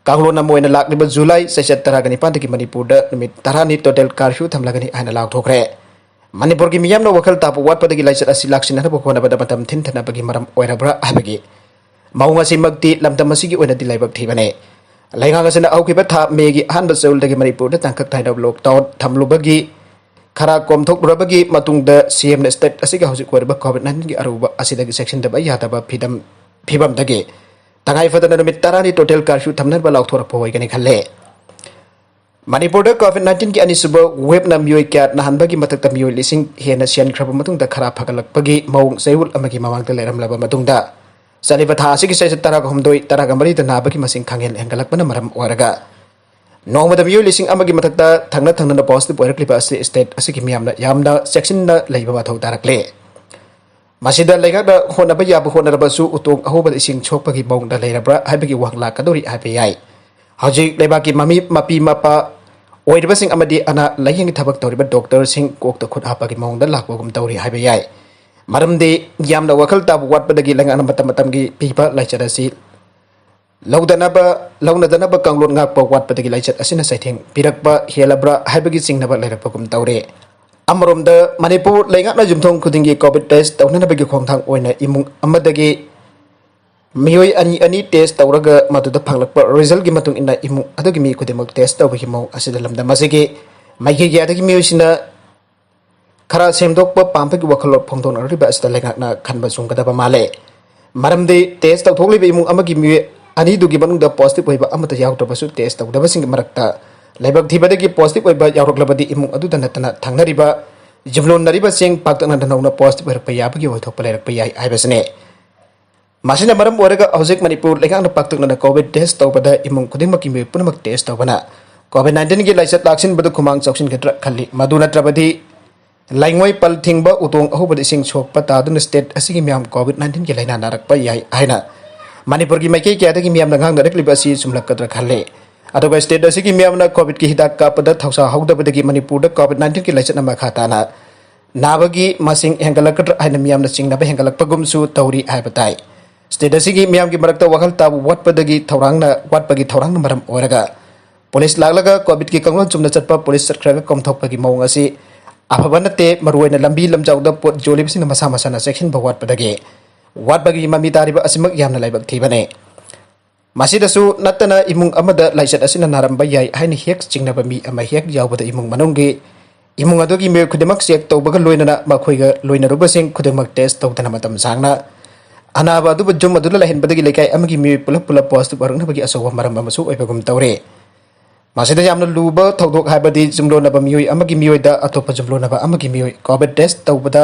ꯀꯥꯡꯂꯣꯟ ꯑꯃ ꯑꯣꯏꯅ ꯂꯥꯛꯂꯤꯕ July ꯆꯩꯆꯠ ꯇꯔꯥꯒ ꯅꯤꯄꯥꯟꯗꯒꯤ ꯃꯅꯤꯄꯨꯔꯗ ꯅꯨꯃꯤꯠ ꯇꯔꯥꯅꯤ total curfew ꯊꯝꯂꯒꯅꯤ ꯍꯥꯏꯅ ꯂꯥꯎꯊꯣꯛꯈ꯭ꯔꯦ꯫ ꯃꯅꯤꯄꯨꯔꯒꯤ ꯃꯤꯌꯥꯝꯅ ꯋꯥꯈꯜ ꯇꯥꯕ ꯋꯥꯠꯄꯗꯒꯤ ꯂꯥꯏꯆꯠ ꯑꯁꯤ ꯂꯥꯛꯁꯤꯟꯅꯅꯕ ꯍꯣꯠꯅꯕꯗ ꯃꯇꯝ ꯊꯤꯟꯊꯅꯕꯒꯤ ꯃꯔꯝ ꯑꯣꯏꯔꯕ꯭ꯔꯥ ꯍꯥꯏꯕꯒꯤ ꯃꯑꯣꯡ ꯑꯁꯤꯃꯛꯇꯤ ꯂꯝꯗꯝ ꯑꯁꯤꯒꯤ ꯑꯣꯏꯅꯗꯤ ꯂꯥꯏꯕꯛ ꯊꯤꯕꯅꯤ꯫ ꯂꯩꯉꯥꯛ ꯑꯁꯤꯅ ꯍꯧꯈꯤꯕ ꯊꯥ ꯃꯦꯒꯤ ꯑꯍꯥꯟꯕ ꯆꯌꯣꯜꯗꯒꯤ ꯃꯅꯤꯄꯨꯔꯗ ꯇꯥꯡꯀꯛ ꯅꯥꯏꯅ lockdown ꯊꯝꯂꯨꯕꯒꯤ ꯈꯔ ꯀꯣꯝꯊꯣꯛꯂꯨꯔꯕꯒꯤ ꯃꯇꯨꯡꯗ CMꯅ state ꯑꯁꯤꯒꯤ ꯍꯧꯖꯤꯛ ꯑꯣꯏꯔꯤꯕ COVID nineteenꯒꯤ ꯑꯔꯨꯕ ꯑꯁꯤꯗꯒꯤ ꯆꯦꯛꯁꯤꯟꯗꯕ ꯌꯥꯗꯕ ꯐꯤꯗꯝ, ꯐꯤꯕꯝꯗꯒꯤ ꯇꯉꯥꯏ ꯐꯗꯅ ꯅꯨꯃꯤꯠ ꯇꯔꯥꯅꯤ total curfew ꯊꯝꯅꯕ ꯂꯥꯎꯊꯣꯔꯛꯄ ꯑꯣꯏꯒꯅꯤ ꯈꯜꯂꯦ꯫ ꯃꯅꯤꯄꯨꯔꯗ COVID nineteenꯒꯤ ꯑꯅꯤꯁꯨꯕ waveꯅ ꯃꯤꯑꯣꯏ ꯀꯌꯥ ꯅꯥꯍꯟꯕꯒꯤ ꯃꯊꯛꯇ ꯃꯤꯑꯣꯏ ꯂꯤꯁꯤꯡ ꯍꯦꯟꯅ ꯁꯤꯍꯟꯈ꯭ꯔꯕ ꯃꯇꯨꯡꯗ ꯈꯔ ꯐꯒꯠꯂꯛꯄꯒꯤ ꯃꯑꯣꯡ ꯆꯌꯣꯜ ꯑꯃꯒꯤ ꯃꯃꯥꯡꯗ ꯂꯩꯔꯝꯂꯕ ꯃꯇꯨꯡꯗ, ꯆꯠꯂꯤꯕ ꯊꯥ ꯑꯁꯤꯒꯤ ꯆꯩꯆꯠ ꯇꯔꯥꯒ ꯍꯨꯝꯗꯣꯏ, ꯇꯔꯥꯒ ꯃꯔꯤꯗ ꯅꯥꯕꯒꯤ ꯃꯁꯤꯡ ꯈꯪꯍꯦꯟ ꯍꯦꯟꯒꯠꯂꯛꯄꯅ ꯃꯔꯝ ꯑꯣꯏꯔꯒ ꯅꯣꯡꯃꯗ ꯃꯤꯑꯣꯏ ꯂꯤꯁꯤꯡ ꯑꯃꯒꯤ ꯃꯊꯛꯇ ꯊꯪꯅ ꯊꯪꯅꯅ positive ꯑꯣꯏꯔꯛꯂꯤꯕ ꯑꯁꯤ state ꯑꯁꯤꯒꯤ ꯃꯤꯌꯥꯝꯅ ꯌꯥꯝꯅ ꯆꯦꯛꯁꯤꯟꯅ ꯂꯩꯕ ꯃꯊꯧ ꯇꯥꯔꯛꯂꯦ꯫ ꯃꯁꯤꯗ ꯂꯩꯉꯥꯛꯅ ꯍꯣꯠꯅꯕ ꯌꯥꯕ ꯍꯣꯠꯅꯔꯕꯁꯨ ꯎꯇꯣꯡ ꯑꯍꯧꯕꯗ ꯏꯁꯤꯡ ꯁꯣꯛꯄꯒꯤ ꯃꯑꯣꯡꯗ ꯂꯩꯔꯕ꯭ꯔꯥ ꯍꯥꯏꯕꯒꯤ ꯋꯥꯍꯪ ꯂꯥꯛꯀꯗꯧꯔꯤ ꯍꯥꯏꯕ ꯌꯥꯏ꯫ ꯍꯧꯖꯤꯛ ꯂꯩꯕꯥꯛꯀꯤ ꯃꯃꯤ ꯃꯄꯤ ꯃꯄꯥ ꯑꯣꯏꯔꯤꯕꯁꯤꯡ ꯑꯃꯗꯤ ꯑꯅꯥ ꯂꯥꯏꯌꯦꯡꯒꯤ ꯊꯕꯛ ꯇꯧꯔꯤꯕ doctorꯁꯤꯡ ꯀꯣꯛꯇ ꯈꯨꯠ ꯍꯥꯞꯄꯒꯤ ꯃꯑꯣꯡꯗ ꯂꯥꯛꯄꯒꯨꯝ ꯇꯧꯔꯤ ꯍꯥꯏꯕ ꯌꯥꯏ꯫ ꯃꯔꯝꯗꯤ ꯌꯥꯝꯅ ꯋꯥꯈꯜ ꯇꯥꯕ ꯋꯥꯠꯄꯗꯒꯤ ꯂꯩꯉꯥꯛꯅ ꯃꯇꯝ ꯃꯇꯝꯒꯤ ꯄꯤꯕ ꯂꯥꯏꯆꯠ ꯑꯁꯤ ꯂꯧꯗꯅꯕ, ꯂꯧꯅꯗꯅꯕ ꯀꯥꯡꯂꯣꯟ ꯉꯥꯛꯄ ꯋꯥꯠꯄꯗꯒꯤ ꯂꯥꯏꯆꯠ ꯑꯁꯤꯅ ꯆꯩꯊꯦꯡ ꯄꯤꯔꯛꯄ ꯍꯦꯜꯂꯕ꯭ꯔꯥ ꯍꯥꯏꯕꯒꯤ ꯆꯤꯡꯅꯕ ꯂꯩꯔꯛꯄꯒꯨꯝ ꯇꯧꯔꯦ꯫ ꯑꯃꯔꯣꯝꯗ ꯃꯅꯤꯄꯨꯔ ꯂꯩꯉꯥꯛꯅ ꯌꯨꯝꯊꯣꯡ ꯈꯨꯗꯤꯡꯒꯤ COVID test ꯇꯧꯅꯅꯕꯒꯤ ꯈꯣꯡꯊꯥꯡ ꯑꯣꯏꯅ ꯏꯃꯨꯡ ꯑꯃꯗꯒꯤ ꯃꯤꯑꯣꯏ ꯑꯅꯤ ꯑꯅꯤ test ꯇꯧꯔꯒ ꯃꯗꯨꯗ ꯐꯪꯂꯛꯄ resultꯀꯤ ꯃꯇꯨꯡ ꯏꯟꯅ ꯏꯃꯨꯡ ꯑꯗꯨꯒꯤ ꯃꯤ ꯈꯨꯗꯤꯡꯃꯛ test ꯇꯧꯕꯒꯤ ꯃꯑꯣꯡ ꯑꯁꯤꯗ ꯂꯝꯗꯝ ꯑꯁꯤꯒꯤ ꯃꯥꯏꯀꯩ ꯀꯌꯥꯗꯒꯤ ꯃꯤꯑꯣꯏꯁꯤꯡꯅ ꯈꯔ ꯁꯦꯝꯗꯣꯛꯄ ꯄꯥꯝꯕꯒꯤ ꯋꯥꯈꯜꯂꯣꯟ ꯐꯣꯡꯗꯣꯛꯅꯔꯤꯕ ꯑꯁꯤꯗ ꯂꯩꯉꯥꯛꯅ ꯈꯟꯕ ꯆꯨꯝꯒꯗꯕ ꯃꯥꯜꯂꯦ꯫ ꯃꯔꯝꯗꯤ test ꯇꯧꯊꯣꯛꯂꯤꯕ ꯏꯃꯨꯡ ꯑꯃꯒꯤ ꯃꯤꯑꯣꯏ ꯑꯅꯤꯗꯨꯒꯤ ꯃꯅꯨꯡꯗ positive ꯑꯣꯏꯕ ꯑꯃꯠꯇ ꯌꯥꯎꯗ꯭ꯔꯕꯁꯨ test ꯇꯧꯗꯕꯁꯤꯡꯒꯤ ꯃꯔꯛꯇ ꯂꯥꯏꯕꯛ ꯊꯤꯕꯗꯒꯤ positive ꯑꯣꯏꯕ ꯌꯥꯎꯔꯛꯂꯕꯗꯤ ꯏꯃꯨꯡ ꯑꯗꯨꯗ ꯅꯠꯇꯅ ꯊꯪꯅꯔꯤꯕ ꯌꯨꯝꯂꯣꯟꯅꯔꯤꯕꯁꯤꯡ ꯄꯥꯛꯇꯛꯅꯅ ꯅꯧꯅ positive ꯑꯣꯏꯔꯛꯄ ꯌꯥꯕꯒꯤ ꯑꯣꯏꯊꯣꯛꯄ ꯂꯩꯔꯛꯄ ꯌꯥꯏ ꯍꯥꯏꯕꯁꯤꯅꯤ꯫ ꯃꯁꯤꯅ ꯃꯔꯝ ꯑꯣꯏꯔꯒ ꯍꯧꯖꯤꯛ ꯃꯅꯤꯄꯨꯔ ꯂꯩꯉꯥꯛꯅ ꯄꯥꯛꯇꯛꯅꯅ COVID test ꯇꯧꯕꯗ ꯏꯃꯨꯡ ꯈꯨꯗꯤꯡꯃꯛꯀꯤ ꯃꯤꯑꯣꯏ ꯄꯨꯝꯅꯃꯛ test ꯇꯧꯕꯅ COVID nineteenꯒꯤ ꯂꯥꯏꯆꯠ ꯂꯥꯛꯁꯤꯟꯕꯗ ꯈꯨꯃꯥꯡ ꯆꯥꯎꯁꯤꯟꯒꯗ꯭ꯔꯥ ꯈꯜꯂꯤ꯫ ꯃꯗꯨ ꯅꯠꯇ꯭ꯔꯕꯗꯤ ꯂꯩꯉꯣꯏ ꯄꯜ ꯊꯤꯡꯕ, ꯎꯇꯣꯡ ꯑꯍꯧꯕꯗ ꯏꯁꯤꯡ ꯁꯣꯛꯄ ꯇꯥꯗꯨꯅ state ꯑꯁꯤꯒꯤ ꯃꯤꯌꯥꯝ COVID nineteenꯒꯤ ꯂꯥꯏꯅꯥ ꯅꯥꯔꯛꯄ ꯌꯥꯏ ꯍꯥꯏꯅ ꯃꯅꯤꯄꯨꯔꯒꯤ ꯃꯥꯏꯀꯩ ꯀꯌꯥꯗꯒꯤ ꯃꯤꯌꯥꯝꯅ ꯉꯥꯡꯅꯔꯛꯂꯤꯕ ꯑꯁꯤ ꯆꯨꯝꯂꯛꯀꯗ꯭ꯔꯥ ꯈꯜꯂꯤ꯫ ꯑꯗꯨꯒ state ꯑꯁꯤꯒꯤ ꯃꯤꯌꯥꯝꯅ COVIDꯀꯤ ꯍꯤꯗꯥꯛ ꯀꯥꯞꯄꯗ ꯊꯧꯁꯥ ꯍꯧꯗꯕꯗꯒꯤ ꯃꯅꯤꯄꯨꯔꯗ COVID nineteenꯒꯤ ꯂꯥꯏꯆꯠꯅ ꯃꯈꯥ ꯇꯥꯅ ꯅꯥꯕꯒꯤ ꯃꯁꯤꯡ ꯍꯦꯟꯒꯠꯂꯛꯀꯗ꯭ꯔꯥ ꯍꯥꯏꯅ ꯃꯤꯌꯥꯝꯅ ꯆꯤꯡꯅꯕ ꯍꯦꯟꯒꯠꯂꯛꯄꯒꯨꯝꯁꯨ ꯇꯧꯔꯤ ꯍꯥꯏꯕ ꯇꯥꯏ꯫ State ꯑꯁꯤꯒꯤ ꯃꯤꯌꯥꯝꯒꯤ ꯃꯔꯛꯇ ꯋꯥꯈꯜ ꯇꯥꯕ ꯋꯥꯠꯄꯗꯒꯤ ꯊꯧꯔꯥꯡꯅ, ꯋꯥꯠꯄꯒꯤ ꯊꯧꯔꯥꯡꯅ ꯃꯔꯝ ꯑꯣꯏꯔꯒ police ꯂꯥꯛꯂꯒ COVIDꯀꯤ ꯀꯥꯡꯂꯣꯟ ꯆꯨꯝꯅ ꯆꯠꯄ police ꯆꯠꯈ꯭ꯔꯒ ꯀꯣꯝꯊꯣꯛꯄꯒꯤ ꯃꯑꯣꯡ ꯑꯁꯤ ꯑꯐꯕ ꯅꯠꯇꯦ꯫ ꯃꯔꯨꯑꯣꯏꯅ ꯂꯝꯕꯤ ꯂꯝꯖꯥꯎꯗ ꯄꯣꯠ ꯌꯣꯜꯂꯤꯕꯁꯤꯡꯅ ꯃꯁꯥ ꯃꯁꯥꯅ ꯆꯦꯛꯁꯤꯟꯕ ꯋꯥꯠꯄꯗꯒꯤ ꯋꯥꯠꯄꯒꯤ ꯃꯃꯤ ꯇꯥꯔꯤꯕ ꯑꯁꯤꯃꯛ ꯌꯥꯝꯅ ꯂꯥꯏꯕꯛ ꯊꯤꯕꯅꯤ꯫ ꯃꯁꯤꯗꯁꯨ ꯅꯠꯇꯅ ꯏꯃꯨꯡ ꯑꯃꯗ ꯂꯥꯏꯆꯠ ꯑꯁꯤꯅ ꯅꯥꯔꯝꯕ ꯌꯥꯏ ꯍꯥꯏꯅ ꯍꯦꯛ ꯆꯤꯡꯅꯕ ꯃꯤ ꯑꯃ ꯍꯦꯛ ꯌꯥꯎꯕꯗ ꯏꯃꯨꯡ ꯃꯅꯨꯡꯒꯤ, ꯏꯃꯨꯡ ꯑꯗꯨꯒꯤ ꯃꯤꯑꯣꯏ ꯈꯨꯗꯤꯡꯃꯛ check ꯇꯧꯕꯒ ꯂꯣꯏꯅꯅ ꯃꯈꯣꯏꯒ ꯂꯣꯏꯅꯔꯨꯕꯁꯤꯡ ꯈꯨꯗꯤꯡꯃꯛ test ꯇꯧꯗꯅ ꯃꯇꯝ ꯁꯥꯡꯅ ꯑꯅꯥꯕ ꯑꯗꯨꯕꯨ ꯌꯨꯝ ꯑꯗꯨꯗ ꯂꯩꯍꯟꯕꯗꯒꯤ ꯂꯩꯀꯥꯏ ꯑꯃꯒꯤ ꯃꯤꯑꯣꯏ ꯄꯨꯂꯞ ꯄꯨꯂꯞ positive ꯑꯣꯏꯔꯛꯅꯕꯒꯤ ꯑꯆꯧꯕ ꯃꯔꯝ ꯑꯃꯁꯨ ꯑꯣꯏꯕꯒꯨꯝ ꯇꯧꯔꯦ꯫ ꯃꯁꯤꯗ ꯌꯥꯝꯅ ꯂꯨꯕ ꯊꯧꯗꯣꯛ ꯍꯥꯏꯕꯗꯤ ꯌꯨꯝꯂꯣꯟꯅꯕ ꯃꯤꯑꯣꯏ ꯑꯃꯒꯤ ꯃꯤꯑꯣꯏꯗ ꯑꯇꯣꯞꯄ ꯌꯨꯝꯂꯣꯟꯅꯕ ꯑꯃꯒꯤ ꯃꯤꯑꯣꯏ ꯀꯣꯚꯤꯗ ꯇꯦꯁ ꯇꯧꯕꯗ,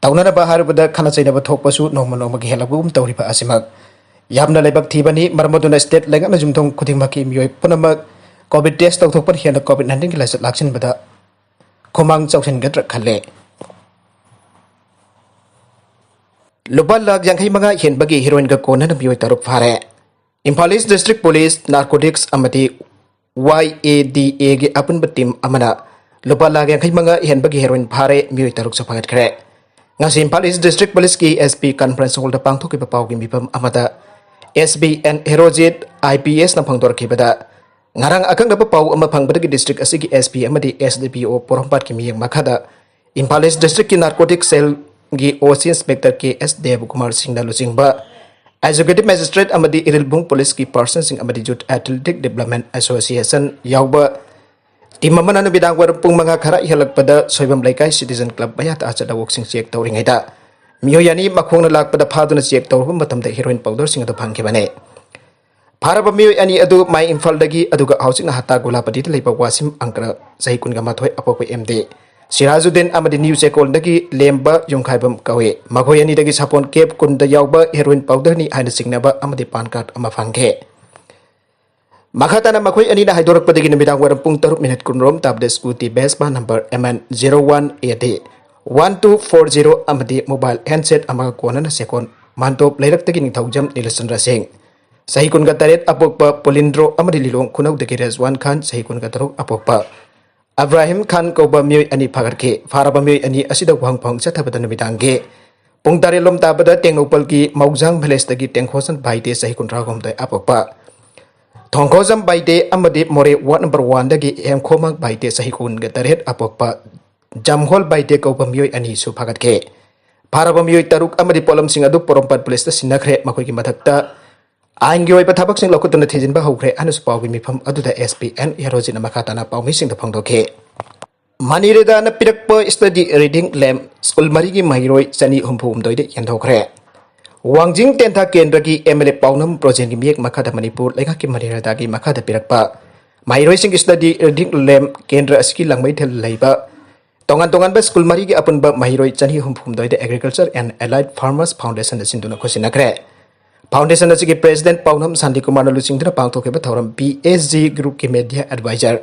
ꯇꯧꯅꯅꯕ ꯍꯥꯏꯔꯨꯕꯗ ꯈꯠꯅ ꯆꯩꯅꯕ ꯊꯣꯛꯄꯁꯨ ꯅꯣꯡꯃ ꯅꯣꯡꯃꯒꯤ ꯍꯦꯜꯂꯛꯄꯒꯨꯝ ꯇꯧꯔꯤꯕ ꯑꯁꯤꯃꯛ ꯌꯥꯝꯅ ꯂꯥꯏꯕꯛ ꯊꯤꯕꯅꯤ꯫ ꯃꯔꯝ ꯑꯗꯨꯅ ꯁ꯭ꯇꯦꯠ ꯂꯩꯉꯥꯛꯅ ꯌꯨꯝꯊꯣꯡ ꯈꯨꯗꯤꯡꯃꯛꯀꯤ ꯃꯤꯑꯣꯏ ꯄꯨꯝꯅꯃꯛ ꯀꯣꯚꯤꯗ ꯇꯦꯁ ꯇꯧꯊꯣꯛꯄꯅ ꯍꯦꯟꯅ ꯀꯣꯚꯤꯗ ꯅꯥꯏꯟꯇꯤꯟꯒꯤ ꯂꯥꯏꯆꯠ ꯂꯥꯛꯁꯤꯟꯕꯗ ꯈꯨꯃꯥꯡ ꯆꯥꯎꯁꯤꯟꯒꯗ꯭ꯔꯥ ꯈꯜꯂꯦ꯫ ꯂꯨꯄꯥ ꯂꯥꯈ ꯌꯥꯡꯈꯩ ꯃꯉꯥ ꯍꯦꯟꯕꯒꯤ ꯍꯦꯔꯣꯏꯟꯒ ꯀꯣꯟꯅꯅ ꯃꯤꯑꯣꯏ ꯇꯔꯨꯛ ꯐꯥꯔꯦ꯫ ꯏꯝꯐꯥꯜ ꯏꯁ ꯗꯤꯁꯇ꯭ꯔꯤꯛ ꯄꯨꯂꯤꯁ, ꯅꯥꯔꯀꯣꯇꯤꯛꯁ ꯑꯃꯗꯤ ꯋꯥꯏ ꯑꯦ ꯗꯤ ꯑꯦꯒꯤ ꯑꯄꯨꯟꯕ ꯇꯤꯝ ꯑꯃꯅ ꯂꯨꯄꯥ ꯂꯥꯈ ꯌꯥꯡꯈꯩ ꯃꯉꯥ ꯍꯦꯟꯕꯒꯤ ꯍꯦꯔꯣꯏꯟ ꯐꯥꯔꯦ, ꯃꯤꯑꯣꯏ ꯇꯔꯨꯛꯁꯨ ꯐꯥꯒꯠꯈ꯭ꯔꯦ꯫ ꯉꯁꯤ ꯏꯝꯐꯥꯜ ꯏꯁ ꯗꯤꯁꯇ꯭ꯔꯤꯛ ꯄꯨꯂꯤꯁꯀꯤ ꯑꯦꯁ ꯄꯤ ꯀꯟꯐꯔꯦꯟꯁ ꯍꯣꯜꯗ ꯄꯥꯡꯊꯣꯛꯈꯤꯕ ꯄꯥꯎꯒꯤ ꯃꯤꯐꯝ ꯑꯃꯗ ꯑꯦꯁ B and Herojit I P ꯑꯦꯁꯅ ꯐꯣꯡꯗꯣꯔꯛꯈꯤꯕꯗ, ꯉꯔꯥꯡ ꯑꯀꯛꯅꯕ ꯄꯥꯎ ꯑꯃ ꯐꯪꯕꯗꯒꯤ ꯗꯤꯁꯇ꯭ꯔꯤꯛ ꯑꯁꯤꯒꯤ ꯑꯦꯁ ꯄꯤ ꯑꯃꯗꯤ ꯑꯦꯁ ꯗꯤ ꯄꯤ ꯑꯣ ꯄꯣꯔꯣꯝꯄꯥꯠꯀꯤ ꯃꯤꯠꯌꯦꯡ ꯃꯈꯥꯗ ꯏꯝꯐꯥꯜ ꯏꯁ ꯗꯤꯁꯇ꯭ꯔꯤꯛꯀꯤ ꯅꯥꯔꯀꯣꯇꯤꯛ ꯁꯦꯜꯒꯤ ꯑꯣ ꯁꯤ ꯏꯟꯁꯄꯦꯛꯇꯔ ꯀꯦ ꯑꯦꯁ ꯗꯦꯕꯀꯨꯃꯥꯔ ꯁꯤꯡꯅ ꯂꯨꯆꯤꯡꯕ ꯑꯦꯖꯨꯀꯦꯇꯤꯚ ꯃꯦꯖꯤꯁꯇ꯭ꯔꯦꯠ ꯑꯃꯗꯤ ꯏꯔꯤꯜꯕꯨꯡ ꯄꯨꯂꯤꯁꯀꯤ ꯄꯥꯔꯁꯟꯁꯤꯡ ꯑꯃꯗꯤ ꯌꯨꯊ ꯑꯦꯊꯂꯦꯇꯤꯛ ꯗꯤꯕ꯭ꯂꯞꯃꯦꯟ ꯑꯦꯁꯣꯁꯤꯌꯦꯁꯟ ꯌꯥꯎꯕ ꯇꯤꯝ ꯑꯃꯅ ꯅꯨꯃꯤꯗꯥꯡ ꯋꯥꯏꯔꯝ ꯄꯨꯡ ꯃꯉꯥ ꯈꯔ ꯍꯦꯜꯂꯛꯄꯗ ꯁꯣꯏꯕꯝ ꯂꯩꯀꯥꯏ ꯁꯤꯇꯤꯖꯟ ꯀ꯭ꯂꯕ ꯃꯌꯥꯗ ꯑꯆꯠ ꯑꯋꯣꯛꯁꯤꯡ ꯆꯦꯛ ꯇꯧꯔꯤꯉꯩꯗ ꯃꯤꯑꯣꯏ ꯑꯅꯤ ꯃꯈꯣꯡꯅ ꯂꯥꯛꯄꯗ ꯐꯥꯗꯨꯅ ꯆꯦꯛ ꯇꯧꯔꯨꯕ ꯃꯇꯝꯗ ꯍꯦꯔꯣꯏꯟ ꯄꯥꯎꯗꯔꯁꯤꯡ ꯑꯗꯨ ꯐꯪꯈꯤꯕꯅꯤ꯫ ꯐꯥꯔꯕ ꯃꯤꯑꯣꯏ ꯑꯅꯤ ꯑꯗꯨ ꯃꯥꯏ ꯏꯝꯐꯥꯜꯗꯒꯤ, ꯑꯗꯨꯒ ꯍꯧꯖꯤꯛꯅ ꯍꯇꯥ ꯒꯨꯂꯥꯄꯇꯤꯗ ꯂꯩꯕ ꯋꯥꯁꯤꯝ ꯑꯪꯀꯔ, ꯆꯍꯤ ꯀꯨꯟꯒ ꯃꯥꯊꯣꯏ, ꯑꯄꯣꯛꯄ ꯑꯦꯝ ꯗꯤ ꯁꯤꯔꯥꯖꯨꯗꯤꯟ ꯑꯃꯗꯤ ꯅ꯭ꯌꯨ ꯆꯦꯀꯣꯜꯗꯒꯤ ꯂꯦꯝꯕ ꯌꯨꯝꯈꯥꯏꯕꯝ ꯀꯧꯏ꯫ ꯃꯈꯣꯏ ꯑꯅꯤꯗꯒꯤ ꯁꯥꯄꯣꯟ ꯀꯦꯞ ꯀꯨꯟꯗ ꯌꯥꯎꯕ ꯍꯦꯔꯣꯏꯟ ꯄꯥꯎꯗꯔꯅꯤ ꯍꯥꯏꯅ ꯆꯤꯡꯅꯕ ꯑꯃꯗꯤ ꯄꯥꯟ ꯀꯥꯔꯗ ꯑꯃ ꯐꯪꯈꯤ꯫ ꯃꯈꯥ ꯇꯥꯅ ꯃꯈꯣꯏ ꯑꯅꯤꯅ ꯍꯥꯏꯗꯣꯔꯛꯄꯗꯒꯤ ꯅꯨꯃꯤꯗꯥꯡ ꯋꯥꯏꯔꯝ ꯄꯨꯡ ꯇꯔꯨꯛ ꯃꯤꯅꯤꯠ ꯀꯨꯟꯔꯣꯝ ꯇꯥꯕꯗ ꯁ꯭ꯀꯨꯇꯤ ꯕꯦꯁꯄꯥ number M N zero one A D one two four zero ꯑꯃꯗꯤ ꯃꯣꯕꯥꯏꯜ ꯍꯦꯟꯁꯦꯠ ꯑꯃꯒ ꯀꯣꯟꯅꯅ ꯆꯦꯛꯀꯣꯟ ꯃꯥꯟꯇꯣꯞ ꯂꯩꯔꯛꯇꯒꯤ ꯅꯤꯡꯊꯧꯖꯝ ꯅꯤꯂꯆꯟꯗ꯭ꯔ ꯁꯤꯡ, ꯆꯍꯤ ꯀꯨꯟꯒ ꯇꯔꯦꯠ, ꯑꯄꯣꯛꯄ ꯄꯨꯂꯤꯟꯗ꯭ꯔꯣ ꯑꯃꯗꯤ ꯂꯤꯂꯣꯡ ꯈꯨꯅꯧꯗꯒꯤ ꯔꯦꯖꯋꯥꯟ ꯈꯥꯟ, ꯆꯍꯤ ꯀꯨꯟꯒ ꯇꯔꯨꯛ, ꯑꯄꯣꯛꯄ ꯑꯕ꯭ꯔꯥꯍꯤꯝ ꯈꯥꯟ ꯀꯧꯕ ꯃꯤꯑꯣꯏ ꯑꯅꯤ ꯐꯥꯒꯠꯈꯤ꯫ ꯐꯥꯔꯕ ꯃꯤꯑꯣꯏ ꯑꯅꯤ ꯑꯁꯤꯗ ꯋꯥꯍꯪ ꯐꯥꯎ ꯆꯠꯊꯕꯗ ꯅꯨꯃꯤꯗꯥꯡꯒꯤ ꯄꯨꯡ ꯇꯔꯦꯠ ꯂꯣꯝ ꯇꯥꯕꯗ ꯇꯦꯡꯅꯧꯄꯜꯒꯤ ꯃꯧꯖꯥꯡ ꯚꯤꯂꯦꯖꯇꯒꯤ ꯇꯦꯡꯈꯣꯖꯝ ꯕꯥꯏꯇꯦ, ꯆꯍꯤ ꯀꯨꯟꯊ꯭ꯔꯥꯍꯨꯝꯗꯣꯏ, ꯑꯄꯣꯛꯄ ꯊꯣꯡꯈꯣꯖꯝ ꯕꯥꯏꯇꯦ ꯑꯃꯗꯤ ꯃꯣꯔꯦ ꯋꯥꯔꯗ ꯅꯝꯕꯔ ꯋꯥꯟꯗꯒꯤ ꯍꯦꯝꯈꯣꯃꯥꯡ ꯕꯥꯏꯇꯦ, ꯆꯍꯤ ꯀꯨꯟꯒ ꯇꯔꯦꯠ, ꯑꯄꯣꯛꯄ ꯖꯝꯍꯣꯜ ꯕꯥꯏꯇꯦ ꯀꯧꯕ ꯃꯤꯑꯣꯏ ꯑꯅꯤꯁꯨ ꯐꯥꯒꯠꯈꯤ꯫ ꯐꯥꯔꯕ ꯃꯤꯑꯣꯏ ꯇꯔꯨꯛ ꯑꯃꯗꯤ ꯄꯣꯠꯂꯝꯁꯤꯡ ꯑꯗꯨ ꯄꯣꯔꯣꯝꯄꯥꯠ ꯄꯨꯂꯤꯁꯇ ꯁꯤꯟꯅꯈ꯭ꯔꯦ꯫ ꯃꯈꯣꯏꯒꯤ ꯃꯊꯛꯇ ꯑꯥꯏꯟꯒꯤ ꯑꯣꯏꯕ ꯊꯕꯛꯁꯤꯡ ꯂꯧꯈꯠꯇꯨꯅ ꯊꯤꯖꯤꯟꯕ ꯍꯧꯈ꯭ꯔꯦ ꯍꯥꯏꯅꯁꯨ ꯄꯥꯎꯒꯤ ꯃꯤꯐꯝ ꯑꯗꯨꯗ ꯑꯦꯁ ꯄꯤ ꯑꯦꯟ ꯍꯦꯔꯣꯖꯤꯠꯅ ꯃꯈꯥ ꯇꯥꯅ ꯄꯥꯎꯃꯤꯁꯤꯡꯗ ꯐꯣꯡꯗꯣꯛꯈꯤ꯫ ꯃꯅꯤꯔꯦꯗꯥꯅ ꯄꯤꯔꯛꯄ ꯁ꯭ꯇꯗꯤ ꯔꯤꯗꯤꯡ ꯂꯦꯝ ꯁ꯭ꯀꯨꯜ ꯃꯔꯤꯒꯤ ꯃꯍꯩꯔꯣꯏ ꯆꯅꯤ ꯍꯨꯝꯐꯨ ꯍꯨꯝꯗꯣꯏꯗ ꯌꯦꯟꯊꯣꯛꯈ꯭ꯔꯦ꯫ ꯋꯥꯡꯖꯤꯡ ꯇꯦꯟꯊꯥ ꯀꯦꯟꯗ꯭ꯔꯒꯤ ꯑꯦꯝ ꯑꯦꯜ ꯑꯦ ꯄꯥꯎꯅꯝ ꯕ꯭ꯔꯣꯖꯦꯟꯒꯤ ꯃꯤꯌꯦꯛ ꯃꯈꯥꯗ ꯃꯅꯤꯄꯨꯔ ꯂꯩꯉꯥꯛꯀꯤ ꯃꯅꯤꯔꯦꯗꯥꯒꯤ ꯃꯈꯥꯗ ꯄꯤꯔꯛꯄ ꯃꯍꯩꯔꯣꯏꯁꯤꯡꯒꯤ study reading lamp ꯀꯦꯟꯗ꯭ꯔ ꯑꯁꯤꯒꯤ ꯂꯪꯃꯩꯊꯦꯜ ꯂꯩꯕ ꯇꯣꯉꯥꯟ ꯇꯣꯉꯥꯟꯕ ꯁ꯭ꯀꯨꯜ ꯃꯔꯤꯒꯤ ꯑꯄꯨꯟꯕ ꯃꯍꯩꯔꯣꯏ ꯆꯅꯤ ꯍꯨꯝꯐꯨ ꯍꯨꯝꯗꯣꯏꯗ Agriculture and Allied Farmers Foundationꯅ ꯁꯤꯟꯗꯨꯅ ꯈꯨꯠꯁꯤꯟꯅꯈ꯭ꯔꯦ꯫ Foundation ꯑꯁꯤꯒꯤ President ꯄꯥꯎꯅꯝ ꯁꯥꯟꯇꯤꯀꯨꯃꯥꯔꯅ ꯂꯨꯆꯤꯡꯗꯨꯅ ꯄꯥꯡꯊꯣꯛꯈꯤꯕ ꯊꯧꯔꯝ P S G groupꯀꯤ media advisor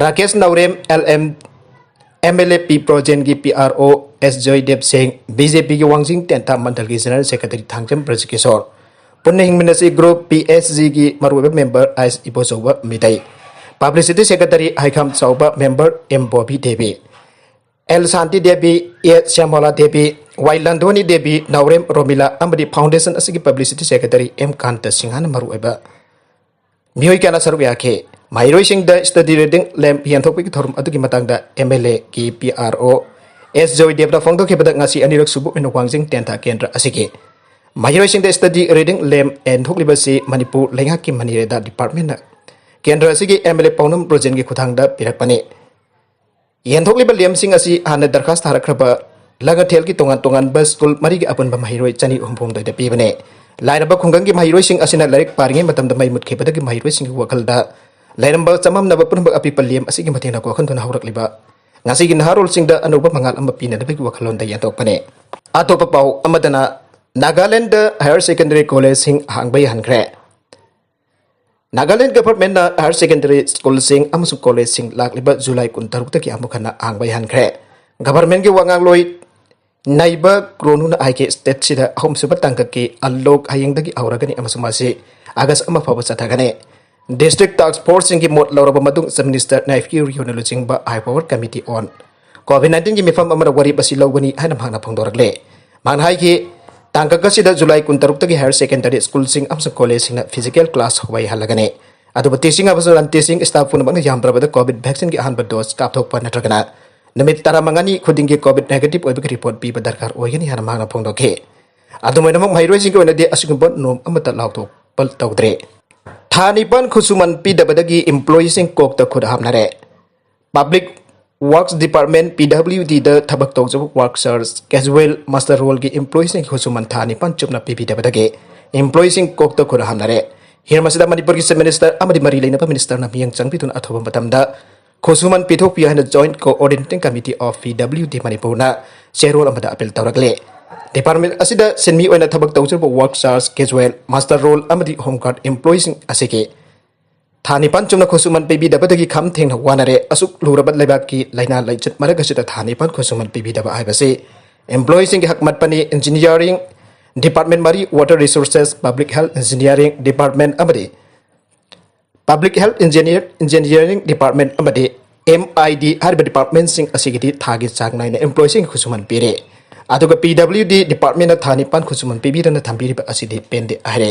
Rakesh Naorem, L M, M L A P ꯄ꯭ꯔꯣꯖꯦꯟꯒꯤ P R O S ꯖꯣꯏꯗꯦꯕ ꯁꯤꯡ, B J Pꯒꯤ ꯋꯥꯡꯖꯤꯡ ꯇꯦꯟꯊꯥ ꯃꯟꯗꯜꯒꯤ General Secretary ꯊꯥꯡꯖꯝ ꯕ꯭ꯔꯖꯀꯤꯁꯣꯔ, ꯄꯨꯟꯅ ꯍꯤꯡꯃꯤꯟꯅꯁꯤ groupꯀꯤ P S Gꯒꯤ ꯃꯔꯨꯑꯣꯏꯕ member ꯑꯥꯏ ꯑꯦꯁ ꯏꯕꯣꯆꯧꯕ ꯃꯤꯇꯩ, Publicity Secretary ꯍꯩꯈꯥꯝ ꯆꯥꯎꯕ member M Bobby Devi, L Shanti Devi, A ꯁ꯭ꯌꯥꯃꯂꯥ Devi, Y ꯂꯟꯗꯣꯅꯤ Devi, ꯅꯥꯎꯔꯦꯝ ꯔꯣꯃꯤꯂꯥ ꯑꯃꯗꯤ Foundation ꯑꯁꯤꯒꯤ Publicity Secretary M ꯀꯥꯟꯇ ꯁꯤꯡꯍꯅ ꯃꯔꯨꯑꯣꯏꯕ ꯃꯤꯑꯣꯏ ꯀꯌꯥꯅ ꯁꯔꯨꯛ ꯌꯥꯈꯤ꯫ ꯃꯍꯩꯔꯣꯏꯁꯤꯡꯗ study reading lamp ꯌꯦꯟꯊꯣꯛꯄꯒꯤ ꯊꯧꯔꯝ ꯑꯗꯨꯒꯤ ꯃꯇꯥꯡꯗ M L Aꯒꯤ P R O S ꯖꯣꯏꯗꯦꯕꯅ ꯐꯣꯡꯗꯣꯛꯈꯤꯕꯗ, ꯉꯁꯤ ꯑꯅꯤꯔꯛ ꯁꯨꯕ ꯑꯣꯏꯅ ꯋꯥꯡꯖꯤꯡ ꯇꯦꯟꯊꯥ ꯀꯦꯟꯗ꯭ꯔ ꯑꯁꯤꯒꯤ ꯃꯍꯩꯔꯣꯏꯁꯤꯡꯗ study reading lamp ꯌꯦꯟꯊꯣꯛꯂꯤꯕꯁꯤ ꯃꯅꯤꯄꯨꯔ ꯂꯩꯉꯥꯛꯀꯤ ꯃꯅꯤꯔꯦꯗꯥ departmentꯅ ꯀꯦꯟꯗ꯭ꯔ ꯑꯁꯤꯒꯤ M L A ꯄꯥꯎꯅꯝ ꯕ꯭ꯔꯣꯖꯦꯟꯒꯤ ꯈꯨꯠꯊꯥꯡꯗ ꯄꯤꯔꯛꯄꯅꯤ꯫ ꯌꯦꯟꯊꯣꯛꯂꯤꯕ ꯂꯦꯝꯁꯤꯡ ꯑꯁꯤ ꯍꯥꯟꯅ ꯗꯔꯈꯥꯁ ꯊꯥꯔꯛꯈ꯭ꯔꯕ ꯂꯒꯊꯦꯜꯒꯤ ꯇꯣꯉꯥꯟ ꯇꯣꯉꯥꯟꯕ ꯁ꯭ꯀꯨꯜ ꯃꯔꯤꯒꯤ ꯑꯄꯨꯟꯕ ꯃꯍꯩꯔꯣꯏ ꯆꯅꯤ ꯍꯨꯝꯐꯨ ꯍꯨꯝꯗꯣꯏꯗ ꯄꯤꯕꯅꯤ꯫ ꯂꯥꯏꯔꯕ ꯈꯨꯡꯒꯪꯒꯤ ꯃꯍꯩꯔꯣꯏꯁꯤꯡ ꯑꯁꯤꯅ ꯂꯥꯏꯔꯤꯛ ꯄꯥꯔꯤꯉꯩ ꯃꯇꯝꯗ ꯃꯩ ꯃꯨꯠꯈꯤꯕꯗꯒꯤ ꯃꯍꯩꯔꯣꯏꯁꯤꯡꯒꯤ ꯋꯥꯈꯜꯗ ꯂꯩꯔꯝꯕ ꯆꯃꯝꯅꯕ ꯄꯨꯝꯅꯃꯛ ꯑꯄꯤꯛꯄ ꯂꯦꯝ ꯑꯁꯤꯒꯤ ꯃꯇꯦꯡꯅ ꯀꯣꯛꯍꯟꯗꯨꯅ ꯍꯧꯔꯛꯂꯤꯕ ꯉꯁꯤꯒꯤ ꯅꯍꯥꯔꯣꯜꯁꯤꯡꯗ ꯑꯅꯧꯕ ꯃꯉꯥꯜ ꯑꯃ ꯄꯤꯅꯅꯕꯒꯤ ꯋꯥꯈꯜꯂꯣꯟꯗ ꯌꯦꯟꯊꯣꯛꯄꯅꯤ꯫ ꯑꯇꯣꯞꯄ ꯄꯥꯎ ꯑꯃꯗꯅ, ꯅꯥꯒꯥꯂꯦꯟꯗ higher secondary collegeꯁꯤꯡ ꯍꯥꯡꯕ ꯌꯥꯍꯟꯈ꯭ꯔꯦ꯫ ꯅꯥꯒꯥꯂꯦꯟ ꯒꯚꯔꯟꯃꯦꯟꯠꯅ higher secondary ꯁ꯭ꯀꯨꯜꯁꯤꯡ ꯑꯃꯁꯨꯡ ꯀꯣꯂꯦꯖꯁꯤꯡ ꯂꯥꯛꯂꯤꯕ ꯖꯨꯂꯥꯏ ꯀꯨꯟꯇꯔꯨꯛꯇꯒꯤ ꯑꯃꯨꯛ ꯍꯟꯅ ꯍꯥꯡꯕ ꯌꯥꯍꯟꯈ꯭ꯔꯦ꯫ ꯒꯚꯔꯟꯃꯦꯟꯠꯀꯤ ꯋꯥ ꯉꯥꯡꯂꯣꯏ ꯅꯩꯕ ꯀ꯭ꯔꯣꯅꯨꯅ ꯍꯥꯏꯈꯤ, ꯁ꯭ꯇꯦꯠꯁꯤꯗ ꯑꯍꯨꯝꯁꯨꯕ ꯇꯥꯡꯀꯛꯀꯤ ꯑꯟꯂꯣꯛ ꯍꯌꯦꯡꯗꯒꯤ ꯍꯧꯔꯒꯅꯤ ꯑꯃꯁꯨꯡ ꯃꯁꯤ ꯑꯥꯒꯁ ꯑꯃ ꯐꯥꯎꯕ ꯆꯠꯊꯒꯅꯤ꯫ District task forceꯁꯤꯡꯒꯤ ꯃꯣꯠ ꯂꯧꯔꯕ ꯃꯇꯨꯡ Chief Minister Neiphiu Rioꯅ ꯂꯨꯆꯤꯡꯕ High Power Committee on COVID nineteenꯒꯤ ꯃꯤꯐꯝ ꯑꯃꯗ ꯋꯥꯔꯦꯞ ꯑꯁꯤ ꯂꯧꯒꯅꯤ ꯍꯥꯏꯅ ꯃꯍꯥꯛꯅ ꯐꯣꯡꯗꯣꯔꯛꯂꯦ꯫ ꯃꯍꯥꯛꯅ ꯍꯥꯏꯈꯤ, ꯇꯥꯡꯀꯛ ꯑꯁꯤꯗ ꯖꯨꯂꯥꯏ ꯀꯨꯟꯇꯔꯨꯛꯇꯒꯤ higher secondary ꯁ꯭ꯀꯨꯜꯁꯤꯡ ꯑꯃꯁꯨꯡ ꯀꯣꯂꯦꯖꯁꯤꯡꯅ physical class ꯍꯧꯍꯜꯂꯒꯅꯤ꯫ ꯑꯗꯨꯕꯨ teaching ꯑꯃꯁꯨꯡ non teaching staff ꯄꯨꯝꯅꯃꯛꯅ ꯌꯥꯝꯗ꯭ꯔꯕꯗ COVID vaccineꯒꯤ ꯑꯍꯥꯟꯕ dose ꯀꯥꯞꯊꯣꯛꯄ ꯅꯠꯇ꯭ꯔꯒꯅ ꯅꯨꯃꯤꯠ ꯇꯔꯥꯃꯉꯥꯅꯤ ꯈꯨꯗꯤꯡꯒꯤ COVID negative ꯑꯣꯏꯕꯒꯤ report ꯄꯤꯕ ꯗꯔꯀꯥꯔ ꯑꯣꯏꯒꯅꯤ ꯍꯥꯏꯅ ꯃꯍꯥꯛꯅ ꯐꯣꯡꯗꯣꯛꯈꯤ꯫ ꯑꯗꯨꯝ ꯑꯣꯏꯅꯃꯛ, ꯃꯍꯩꯔꯣꯏꯁꯤꯡꯒꯤ ꯑꯣꯏꯅꯗꯤ ꯑꯁꯤꯒꯨꯝꯕ ꯅꯤꯌꯣꯝ ꯑꯃꯠꯇ ꯂꯥꯎꯊꯣꯛꯄ ꯇꯧꯗ꯭ꯔꯦ꯫ ꯊꯥ ꯅꯤꯄꯥꯟ ꯈꯨꯠꯁꯨꯃꯟ ꯄꯤꯗꯕꯗꯒꯤ employeeꯁꯤꯡ ꯀꯣꯛꯇ ꯈꯨꯠ ꯍꯥꯝꯅꯔꯦ꯫ Public Works Department, P W Dꯗ ꯊꯕꯛ ꯇꯧꯖꯕ workers casual muster rollꯒꯤ employeeꯁꯤꯡ ꯈꯨꯠꯁꯨꯃꯟ ꯊꯥ ꯅꯤꯄꯥꯟ ꯆꯨꯞꯅ ꯄꯤꯕꯤꯗꯕꯗꯒꯤ employeeꯁꯤꯡ ꯀꯣꯛꯇ ꯈꯨꯠ ꯍꯥꯝꯅꯔꯦ꯫ ꯍꯤꯔꯝ ꯑꯁꯤꯗ ꯃꯅꯤꯄꯨꯔꯒꯤ Chief Minister ꯑꯃꯗꯤ ꯃꯔꯤ ꯂꯩꯅꯕ Ministerꯅ ꯃꯤꯠꯌꯦꯡ ꯆꯪꯕꯤꯗꯨꯅ ꯑꯊꯨꯕ ꯃꯇꯝꯗ ꯈꯨꯠꯁꯨꯃꯟ ꯄꯤꯊꯣꯛꯄꯤꯌꯨ ꯍꯥꯏꯅ Joint Coordinating Committee of P W D ꯃꯅꯤꯄꯨꯔꯅ ꯆꯦꯔꯣꯜ ꯑꯃꯗ appeal ꯇꯧꯔꯛꯂꯦ꯫ Department ꯑꯁꯤꯗ ꯁꯤꯟꯃꯤ ꯑꯣꯏꯅ ꯊꯕꯛ ꯇꯧꯖꯔꯤꯕ work charge, casual, muster roll ꯑꯃꯗꯤ home guard employeeꯁꯤꯡ ꯑꯁꯤꯒꯤ ꯊꯥ ꯅꯤꯄꯥꯟ ꯆꯨꯝꯅ ꯈꯨꯠꯁꯨꯃꯟ ꯄꯤꯕꯤꯗꯕꯗꯒꯤ ꯈꯝ ꯊꯦꯡꯅ ꯋꯥꯅꯔꯦ꯫ ꯑꯁꯨꯛ ꯂꯨꯔꯕ ꯂꯩꯕꯥꯛꯀꯤ ꯂꯥꯏꯅꯥ ꯂꯥꯏꯆꯠ ꯃꯔꯛ ꯑꯁꯤꯗ ꯊꯥ ꯅꯤꯄꯥꯟ ꯈꯨꯠꯁꯨꯃꯟ ꯄꯤꯕꯤꯗꯕ ꯍꯥꯏꯕꯁꯤ employeeꯁꯤꯡꯒꯤ ꯍꯛ ꯃꯠꯄꯅꯤ꯫ Engineering Department ꯃꯔꯤ, Water Resources, Public Health Engineering Department ꯑꯃꯗꯤ Public Health Engineer, Engineering Department ꯑꯃꯗꯤ M I D ꯍꯥꯏꯔꯤꯕ departmentꯁꯤꯡ ꯑꯁꯤꯒꯤꯗꯤ ꯊꯥꯒꯤ ꯆꯥꯡ ꯅꯥꯏꯅ employeeꯁꯤꯡ ꯈꯨꯠꯁꯨꯃꯟ ꯄꯤꯔꯦ꯫ ꯑꯗꯨꯒ P W D departmentꯅ ꯊꯥ ꯅꯤꯄꯥꯟ ꯈꯨꯠꯁꯨꯃꯟ ꯄꯤꯕꯤꯗꯅ ꯊꯝꯕꯤꯔꯤꯕ ꯑꯁꯤꯗꯤ ꯄꯦꯟꯗꯦ ꯍꯥꯏꯔꯦ꯫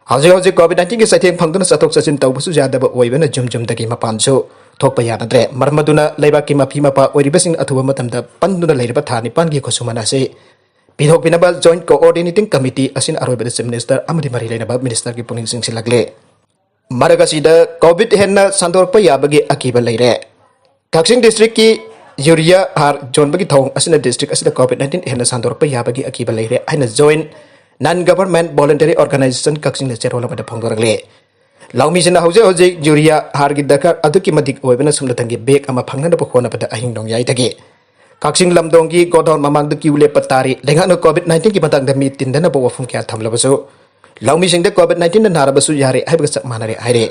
ꯍꯧꯖꯤꯛ ꯍꯧꯖꯤꯛ COVID nineteenꯒꯤ ꯆꯩꯊꯦꯡ ꯐꯪꯗꯨꯅ ꯆꯠꯊꯣꯛ ꯆꯠꯁꯤꯟ ꯇꯧꯕꯁꯨ ꯌꯥꯗꯕ ꯑꯣꯏꯕꯅ ꯌꯨꯝ ꯌꯨꯝꯗꯒꯤ ꯃꯄꯥꯟꯁꯨ ꯊꯣꯛꯄ ꯌꯥꯅꯗ꯭ꯔꯦ꯫ ꯃꯔꯝ ꯑꯗꯨꯅ ꯂꯩꯕꯥꯛꯀꯤ ꯃꯄꯤ ꯃꯄꯥ ꯑꯣꯏꯔꯤꯕꯁꯤꯡ ꯑꯊꯨꯕ ꯃꯇꯝꯗ ꯄꯟꯗꯨꯅ ꯂꯩꯔꯤꯕ ꯊꯥ ꯅꯤꯄꯥꯟꯒꯤ ꯈꯨꯠꯁꯨꯃꯟ ꯑꯁꯤ ꯄꯤꯊꯣꯛꯄꯤꯅꯕ Joint Coordinating Committee ꯑꯁꯤꯅ ꯑꯔꯣꯏꯕꯗ Chief Minister ꯑꯃꯗꯤ ꯃꯔꯤ ꯂꯩꯅꯕ Ministerꯒꯤ ꯄꯨꯛꯅꯤꯡ ꯆꯤꯡꯁꯤꯜꯂꯛꯂꯦ꯫ ꯃꯔꯛ ꯑꯁꯤꯗ COVID ꯍꯦꯟꯅ ꯁꯟꯗꯣꯔꯛꯄ ꯌꯥꯕꯒꯤ ꯑꯀꯤꯕ ꯂꯩꯔꯦ꯫ ꯀꯛꯆꯤꯡ districtꯀꯤ urea ꯍꯥꯔ ꯌꯣꯟꯕꯒꯤ ꯊꯧꯑꯣꯡ ꯑꯁꯤꯅ district ꯑꯁꯤꯗ COVID nineteen ꯍꯦꯟꯅ ꯁꯟꯗꯣꯔꯛꯄ ꯌꯥꯕꯒꯤ ꯑꯀꯤꯕ ꯂꯩꯔꯦ ꯍꯥꯏꯅ Joint Non Government Voluntary Organisation ꯀꯛꯆꯤꯡꯅ ꯆꯦꯔꯣꯜ ꯑꯃꯗ ꯐꯣꯡꯗꯣꯔꯛꯂꯦ꯫ ꯂꯧꯃꯤꯁꯤꯡꯅ ꯍꯧꯖꯤꯛ ꯍꯧꯖꯤꯛ urea ꯍꯥꯔꯒꯤ ꯗꯔꯀꯥꯔ ꯑꯗꯨꯛꯀꯤ ꯃꯇꯤꯛ ꯑꯣꯏꯕꯅ ꯁꯨꯞꯅꯇꯪꯒꯤ bag ꯑꯃ ꯐꯪꯅꯅꯕ ꯍꯣꯠꯅꯕꯗ ꯑꯍꯤꯡ ꯅꯣꯡꯌꯥꯏꯗꯒꯤ ꯀꯛꯆꯤꯡ ꯂꯝꯗꯣꯡꯒꯤ godown ꯃꯃꯥꯡꯗ queue ꯂꯦꯞꯄ ꯇꯥꯔꯤ꯫ ꯂꯩꯉꯥꯛꯅ COVID nineteenꯒꯤ ꯃꯇꯥꯡꯗ ꯃꯤ ꯇꯤꯟꯗꯅꯕ ꯋꯥꯐꯝ ꯀꯌꯥ ꯊꯝꯂꯕꯁꯨ ꯂꯧꯃꯤꯁꯤꯡꯗ COVID nineteenꯅ ꯅꯥꯔꯕꯁꯨ ꯌꯥꯔꯦ ꯍꯥꯏꯕꯒ ꯆꯞ ꯃꯥꯟꯅꯔꯦ ꯍꯥꯏꯔꯦ꯫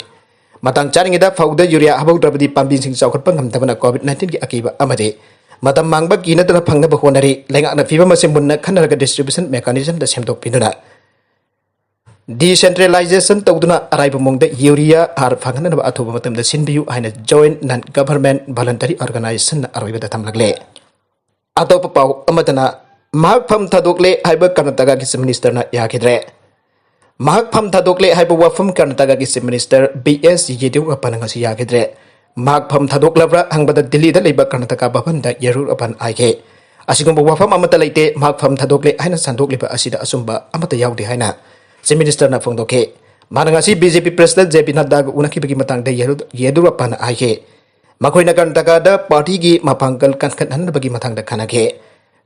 ꯃꯇꯥꯡ ꯆꯥꯔꯤꯉꯩꯗ ꯐꯧꯗ urea ꯍꯥꯞꯍꯧꯗ꯭ꯔꯕꯗꯤ ꯄꯥꯝꯕꯤꯁꯤꯡ ꯆꯥꯎꯈꯠꯄ ꯉꯝꯗꯕꯅ COVID nineteenꯒꯤ ꯑꯀꯤꯕ ꯑꯃꯗꯤ ꯃꯇꯝ ꯃꯥꯡꯕ ꯀꯤꯅꯗꯅ ꯐꯪꯅꯕ ꯍꯣꯠꯅꯔꯤ꯫ ꯂꯩꯉꯥꯛꯅ ꯐꯤꯕꯝ ꯑꯁꯤ ꯃꯨꯟꯅ ꯈꯟꯅꯔꯒ distribution mechanismꯗ ꯁꯦꯝꯗꯣꯛꯄꯤꯗꯨꯅ decentralization ꯇꯧꯗꯨꯅ ꯑꯔꯥꯏꯕ ꯃꯑꯣꯡꯗ urea ꯍꯥꯔ ꯐꯪꯍꯟꯅꯕ ꯑꯊꯨꯕ ꯃꯇꯝꯗ ꯁꯤꯟꯕꯤꯌꯨ ꯍꯥꯏꯅ Joint Non Government Voluntary Organisationꯅ ꯑꯔꯣꯏꯕꯗ ꯊꯝꯂꯛꯂꯦ꯫ ꯑꯇꯣꯞꯄ ꯄꯥꯎ ꯑꯃꯗꯅ ꯃꯍꯥꯛ ꯐꯝ ꯊꯥꯗꯣꯛꯂꯦ ꯍꯥꯏꯕ ꯀꯔꯅꯥꯇꯀꯥꯒꯤ Chief Ministerꯅ ꯌꯥꯈꯤꯗ꯭ꯔꯦ꯫ ꯃꯍꯥꯛ ꯐꯝ ꯊꯥꯗꯣꯛꯂꯦ ꯍꯥꯏꯕ ꯋꯥꯐꯝ ꯀꯔꯅꯥꯇꯀꯥꯒꯤ Chief Minister B S ꯌꯦꯗꯤꯌꯨꯔꯞꯄꯥꯅ ꯉꯁꯤ ꯌꯥꯈꯤꯗ꯭ꯔꯦ꯫ ꯃꯍꯥꯛ ꯐꯝ ꯊꯥꯗꯣꯛꯂꯕ꯭ꯔꯥ ꯍꯪꯕꯗ ꯗꯤꯜꯂꯤꯗ ꯂꯩꯕ ꯀꯔꯅꯥꯇꯀꯥ ꯚꯕꯟꯗ ꯌꯦꯗꯤꯌꯨꯔꯞꯄꯥꯅ ꯍꯥꯏꯈꯤ, "ꯑꯁꯤꯒꯨꯝꯕ ꯋꯥꯐꯝ ꯑꯃꯠꯇ ꯂꯩꯇꯦ꯫ ꯃꯍꯥꯛ ꯐꯝ ꯊꯥꯗꯣꯛꯂꯦ ꯍꯥꯏꯅ ꯁꯟꯗꯣꯛꯂꯤꯕ ꯑꯁꯤꯗ ꯑꯆꯨꯝꯕ ꯑꯃꯠꯇ ꯌꯥꯎꯗꯦ" ꯍꯥꯏꯅ Chief Ministerꯅ ꯐꯣꯡꯗꯣꯛꯈꯤ꯫ ꯃꯥꯅ ꯉꯁꯤ B J P President J P ꯅꯗ꯭ꯗꯥꯒ ꯎꯅꯈꯤꯕꯒꯤ ꯃꯇꯥꯡꯗ ꯌꯦꯗꯤꯌꯨꯔꯞꯄꯥꯅ ꯍꯥꯏꯈꯤ, ꯃꯈꯣꯏꯅ ꯀꯔꯅꯥꯇꯀꯥꯗ ꯄꯥꯔꯇꯤꯒꯤ ꯃꯄꯥꯡꯒꯜ ꯀꯟꯈꯠꯍꯟꯅꯕꯒꯤ ꯃꯇꯥꯡꯗ ꯈꯟꯅꯈꯤ꯫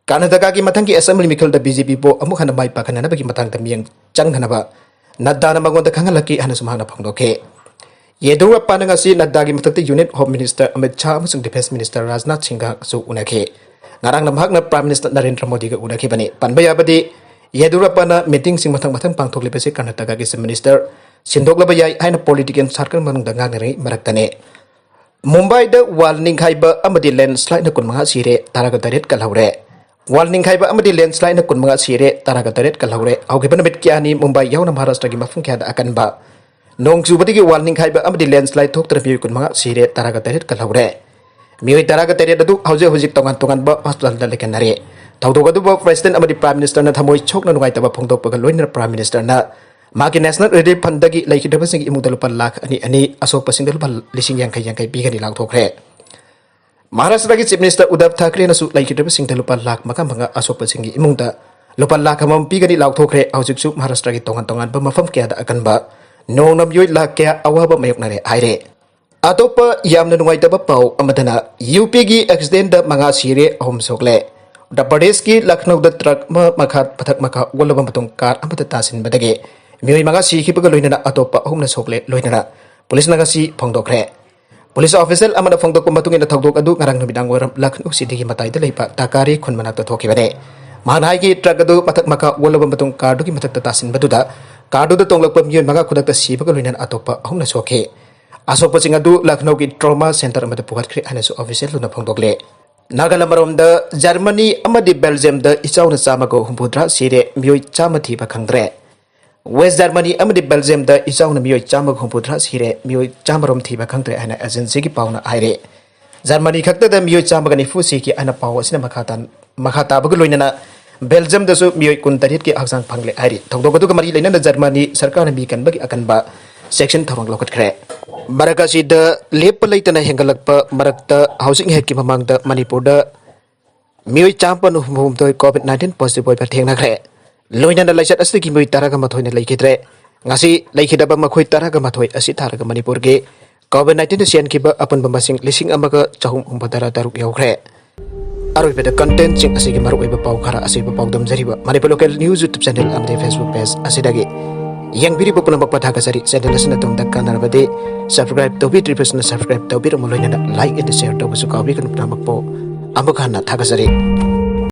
ꯀꯔꯅꯥꯇꯀꯥꯒꯤ ꯃꯊꯪꯒꯤ assembly ꯃꯤꯈꯜꯗ B J Pꯕꯨ ꯑꯃꯨꯛ ꯍꯟꯅ ꯃꯥꯏ ꯄꯥꯛꯍꯟꯅꯕꯒꯤ ꯃꯇꯥꯡꯗ ꯃꯤꯠꯌꯦꯡ ꯆꯪꯍꯟꯅꯕ ꯅꯗ꯭ꯗꯥꯅ ꯃꯉꯣꯟꯗ ꯈꯪꯍꯜꯂꯛꯈꯤ ꯍꯥꯏꯅꯁꯨ ꯃꯍꯥꯛꯅ ꯐꯣꯡꯗꯣꯛꯈꯤ꯫ ꯌꯦꯗꯨꯔꯞꯄꯥꯅ ꯉꯁꯤ ꯅꯗ꯭ꯗꯥꯒꯤ ꯃꯊꯛꯇ Union Home Minister Amit Shah ꯑꯃꯁꯨꯡ Defence Minister ꯔꯥꯖꯅꯥꯊ ꯁꯤꯡꯍꯁꯨ ꯎꯅꯈꯤ꯫ ꯉꯔꯥꯡꯅ ꯃꯍꯥꯛꯅ Prime Minister ꯅꯔꯦꯟꯗ꯭ꯔ ꯃꯣꯗꯤꯒ ꯎꯅꯈꯤꯕꯅꯤ꯫ ꯄꯟꯕ ꯌꯥꯕꯗꯤ, ꯌꯦꯗꯨꯔꯞꯄꯥꯅ meetingꯁꯤꯡ ꯃꯊꯪ ꯃꯊꯪ ꯄꯥꯡꯊꯣꯛꯂꯤꯕꯁꯤ ꯀꯔꯅꯥꯇꯀꯥꯒꯤ Chief Minister ꯁꯤꯟꯗꯣꯛꯂꯕ ꯌꯥꯏ ꯍꯥꯏꯅ political circle ꯃꯅꯨꯡꯗ ꯉꯥꯡꯅꯔꯤ ꯃꯔꯛꯇꯅꯤ꯫ ꯃꯨꯝꯕꯥꯏꯗ wall ꯅꯤꯡꯈꯥꯏꯕ ꯑꯃꯗꯤ landslideꯅ ꯀꯨꯟꯃꯉꯥ ꯁꯤꯔꯦ, ꯇꯔꯥꯒ ꯇꯔꯦꯠ ꯀꯜꯍꯧꯔꯦ꯫ Wall ꯅꯤꯡꯈꯥꯏꯕ ꯑꯃꯗꯤ landslideꯅ ꯀꯨꯟꯃꯉꯥ ꯁꯤꯔꯦ, ꯇꯔꯥꯒ ꯇꯔꯦꯠ ꯀꯜꯍꯧꯔꯦ꯫ ꯍꯧꯈꯤꯕ ꯅꯨꯃꯤꯠ ꯀꯌꯥꯅꯤ ꯃꯨꯝꯕꯥꯏ ꯌꯥꯎꯅ ꯃꯍꯥꯔꯥꯁꯇ꯭ꯔꯒꯤ ꯃꯐꯝ ꯀꯌꯥꯗ ꯑꯀꯟꯕ ꯅꯣꯡ ꯆꯨꯕꯗꯒꯤ wall ꯅꯤꯡꯈꯥꯏꯕ ꯑꯃꯗꯤ landslide ꯊꯣꯛꯇꯨꯅ ꯃꯤꯑꯣꯏ ꯀꯨꯟꯃꯉꯥ ꯁꯤꯔꯦ, ꯇꯔꯥꯒ ꯇꯔꯦꯠ ꯀꯜꯍꯧꯔꯦ꯫ ꯃꯤꯑꯣꯏ ꯇꯔꯥꯒ ꯇꯔꯦꯠ ꯑꯗꯨ ꯍꯧꯖꯤꯛ ꯍꯧꯖꯤꯛ ꯇꯣꯉꯥꯟ ꯇꯣꯉꯥꯟꯕ hospitalꯗ ꯂꯩꯈꯟꯅꯔꯦ꯫ ꯊꯧꯗꯣꯛ ꯑꯗꯨꯕꯨ President ꯑꯃꯗꯤ Prime Ministerꯅ ꯊꯃꯣꯏ ꯁꯣꯛꯅ ꯅꯨꯡꯉꯥꯏꯇꯕ ꯐꯣꯡꯗꯣꯛꯄꯒ ꯂꯣꯏꯅꯅ Prime Ministerꯅ ꯃꯍꯥꯛꯀꯤ National Relief Fundꯗꯒꯤ ꯂꯩꯈꯤꯗ꯭ꯔꯕꯁꯤꯡꯒꯤ ꯏꯃꯨꯡꯗ ꯂꯨꯄꯥ ꯂꯥꯈ ꯑꯅꯤ ꯑꯅꯤ, ꯑꯁꯣꯛꯄꯁꯤꯡꯗ ꯂꯨꯄꯥ ꯂꯤꯁꯤꯡ ꯌꯥꯡꯈꯩ ꯌꯥꯡꯈꯩ ꯄꯤꯒꯅꯤ ꯂꯥꯎꯊꯣꯛꯈ꯭ꯔꯦ꯫ ꯃꯍꯥꯔꯥꯁꯇ꯭ꯔꯒꯤ Chief Minister ꯎꯗꯙꯕ ꯊꯥꯀ꯭ꯔꯦꯅꯁꯨ ꯂꯩꯈꯤꯗ꯭ꯔꯕꯁꯤꯡꯗ ꯂꯨꯄꯥ ꯂꯥꯈ ꯃꯉꯥ ꯃꯉꯥ, ꯑꯁꯣꯛꯄꯁꯤꯡꯒꯤ ꯏꯃꯨꯡꯗ ꯂꯨꯄꯥ ꯂꯥꯈ ꯑꯃꯃꯝ ꯄꯤꯒꯅꯤ ꯂꯥꯎꯊꯣꯛꯈ꯭ꯔꯦ꯫ ꯍꯧꯖꯤꯛꯁꯨ ꯃꯍꯥꯔꯥꯁꯇ꯭ꯔꯒꯤ ꯇꯣꯉꯥꯟ ꯇꯣꯉꯥꯟꯕ ꯃꯐꯝ ꯀꯌꯥꯗ ꯑꯀꯟꯕ ꯅꯣꯡꯅ ꯃꯤꯑꯣꯏ ꯂꯥꯈ ꯀꯌꯥ ꯑꯋꯥꯕ ꯃꯥꯌꯣꯛꯅꯔꯦ ꯍꯥꯏꯔꯦ꯫ ꯑꯇꯣꯞꯄ ꯌꯥꯝꯅ ꯅꯨꯡꯉꯥꯏꯇꯕ ꯄꯥꯎ ꯑꯃꯗꯅ, UPꯒꯤ accidentꯗ ꯃꯉꯥ ꯁꯤꯔꯦ, ꯑꯍꯨꯝ ꯁꯣꯛꯂꯦ꯫ ꯎꯠꯇꯔ ꯄ꯭ꯔꯗꯦꯁꯀꯤ ꯂꯈꯅꯧꯗ truck ꯑꯃ ꯃꯈꯥ, ꯃꯊꯛ ꯃꯈꯥ ꯑꯣꯜꯂꯕ ꯃꯇꯨꯡ car ꯑꯃꯗ ꯇꯥꯁꯤꯟꯕꯗꯒꯤ ꯃꯤꯑꯣꯏ ꯃꯉꯥ ꯁꯤꯈꯤꯕꯒ ꯂꯣꯏꯅꯅ ꯑꯇꯣꯞꯄ ꯑꯍꯨꯝꯅ ꯁꯣꯛꯂꯦ ꯂꯣꯏꯅꯅ ꯄꯨꯂꯤꯁꯅ ꯉꯁꯤ ꯐꯣꯡꯗꯣꯛꯈ꯭ꯔꯦ꯫ ꯄꯨꯂꯤꯁ official ꯑꯃꯅ ꯐꯣꯡꯗꯣꯛꯄ ꯃꯇꯨꯡ ꯏꯟꯅ, ꯊꯧꯗꯣꯛ ꯑꯗꯨ ꯉꯔꯥꯡ ꯅꯨꯃꯤꯗꯥꯡ ꯋꯥꯏꯔꯝ ꯂꯈꯅꯧ cityꯒꯤ ꯃꯇꯥꯏꯗ ꯂꯩꯕ ꯇꯥꯀꯥꯔꯤ ꯈꯨꯟ ꯃꯅꯥꯛꯇ ꯊꯣꯛꯈꯤꯕꯅꯤ꯫ ꯃꯍꯥꯛꯅ ꯍꯥꯏꯈꯤ, truck ꯑꯗꯨ ꯃꯊꯛ ꯃꯈꯥ ꯑꯣꯜꯂꯕ ꯃꯇꯨꯡ carꯗꯨꯒꯤ ꯃꯊꯛꯇ ꯇꯥꯁꯤꯟꯕꯗꯨꯗ carꯗꯨꯗ ꯇꯣꯡꯂꯛꯄ ꯃꯤꯑꯣꯏ ꯃꯉꯥ ꯈꯨꯗꯛꯇ ꯁꯤꯕꯒ ꯂꯣꯏꯅꯅ ꯑꯇꯣꯞꯄ ꯑꯍꯨꯝꯅ ꯁꯣꯛꯈꯤ꯫ ꯑꯁꯣꯛꯄꯁꯤꯡ ꯑꯗꯨ ꯂꯈꯅꯧꯒꯤ trauma centre ꯑꯃꯗ ꯄꯨꯈꯠꯈ꯭ꯔꯦ ꯍꯥꯏꯅꯁꯨ officialꯗꯨꯅ ꯐꯣꯡꯗꯣꯛꯂꯦ꯫ ꯅꯥꯒꯥꯂꯝ ꯑꯃꯔꯣꯝꯗ, Germany ꯑꯃꯗꯤ Belgiumꯗ ꯏꯆꯥꯎꯅ ꯆꯥꯝꯃꯒ ꯍꯨꯝꯐꯨꯇꯔꯥ ꯁꯤꯔꯦ, ꯃꯤꯑꯣꯏ ꯆꯥꯝꯃ ꯊꯤꯕ ꯈꯪꯗ꯭ꯔꯦ꯫ West Germany ꯑꯃꯗꯤ Belgiumꯗ ꯏꯆꯥꯎꯅ ꯃꯤꯑꯣꯏ ꯆꯥꯝꯃꯒ ꯍꯨꯝꯐꯨꯇꯔꯥ ꯁꯤꯔꯦ, ꯃꯤꯑꯣꯏ ꯆꯥꯝꯃꯔꯣꯝ ꯊꯤꯕ ꯈꯪꯗ꯭ꯔꯦ ꯍꯥꯏꯅ agencyꯒꯤ ꯄꯥꯎꯅ ꯍꯥꯏꯔꯦ꯫ Germany ꯈꯛꯇꯗ ꯃꯤꯑꯣꯏ ꯆꯥꯝꯃꯒ ꯅꯤꯐꯨ ꯁꯤꯈꯤ ꯍꯥꯏꯅ ꯄꯥꯎ ꯑꯁꯤꯅ ꯃꯈꯥ ꯇꯥ-, ꯃꯈꯥ ꯇꯥꯕꯒ ꯂꯣꯏꯅꯅ Belgiumꯗꯁꯨ ꯃꯤꯑꯣꯏ ꯀꯨꯟꯇꯔꯦꯠꯀꯤ ꯍꯛꯆꯥꯡ ꯐꯪꯂꯦ ꯍꯥꯏꯔꯤ꯫ ꯊꯧꯗꯣꯛ ꯑꯗꯨꯒ ꯃꯔꯤ ꯂꯩꯅꯅ Germany ꯁꯔꯀꯥꯔꯅ ꯃꯤ ꯀꯟꯕꯒꯤ ꯑꯀꯟꯕ checking ꯊꯧꯔꯥꯡ ꯂꯧꯈꯠꯈ꯭ꯔꯦ꯫ ꯃꯔꯛ ꯑꯁꯤꯗ ꯂꯦꯞꯄ ꯂꯩꯇꯅ ꯍꯦꯟꯒꯠꯂꯛꯄ ꯃꯔꯛꯇ, ꯍꯧꯖꯤꯛ ꯉꯥꯏꯍꯥꯛꯀꯤ ꯃꯃꯥꯡꯗ ꯃꯅꯤꯄꯨꯔꯗ ꯃꯤꯑꯣꯏ ꯆꯥꯝꯃ ꯍꯨꯝꯐꯨ ꯍꯨꯝꯗꯣꯏ COVID nineteen positive ꯑꯣꯏꯕ ꯊꯦꯡꯅꯈ꯭ꯔꯦ꯫ ꯂꯣꯏꯅꯅ ꯂꯥꯏꯆꯠ ꯑꯁꯤꯗꯒꯤ ꯃꯤꯑꯣꯏ ꯇꯔꯥꯒ ꯃꯥꯊꯣꯏꯅ ꯂꯩꯈꯤꯗ꯭ꯔꯦ꯫ ꯉꯁꯤ ꯂꯩꯈꯤꯗꯕ ꯃꯈꯣꯏ ꯇꯔꯥꯒ ꯃꯥꯊꯣꯏ ꯑꯁꯤ ꯊꯥꯔꯒ ꯃꯅꯤꯄꯨꯔꯒꯤ COVID nineteenꯗ ꯁꯤꯍꯟꯈꯤꯕ ꯑꯄꯨꯟꯕ ꯃꯁꯤꯡ ꯂꯤꯁꯤꯡ ꯑꯃꯒ ꯆꯍꯨꯝ ꯍꯨꯝꯐꯨꯇꯔꯥ ꯇꯔꯨꯛ ꯌꯧꯈ꯭ꯔꯦ꯫ ꯑꯔꯣꯏꯕꯗ contentꯁꯤꯡ ꯑꯁꯤꯒꯤ ꯃꯔꯨꯑꯣꯏꯕ ꯄꯥꯎ ꯈꯔ ꯑꯁꯤꯕ ꯄꯥꯎꯗꯝꯖꯔꯤꯕ Manipur Local News YouTube channel ꯑꯃꯗꯤ Facebook page ꯑꯁꯤꯗꯒꯤ꯫ ꯌꯦꯡꯕꯤꯔꯤꯕ ꯄꯨꯝꯅꯃꯛꯄꯨ ꯊꯥꯒꯠꯆꯔꯤ꯫ Channel ꯑꯁꯤꯅ ꯑꯗꯣꯝꯗ ꯀꯥꯟꯅꯔꯕꯗꯤ subscribe ꯇꯧꯕꯤꯗ꯭ꯔꯤꯕꯁꯤꯅ subscribe ꯇꯧꯕꯤꯔꯝꯃꯨ, ꯂꯣꯏꯅꯅ like and share ꯇꯧꯕꯁꯨ ꯀꯥꯎꯕꯤꯒꯅꯨ꯫ ꯄꯨꯝꯅꯃꯛꯄꯨ ꯑꯃꯨꯛ ꯍꯟꯅ ꯊꯥꯒꯠꯆꯔꯤ꯫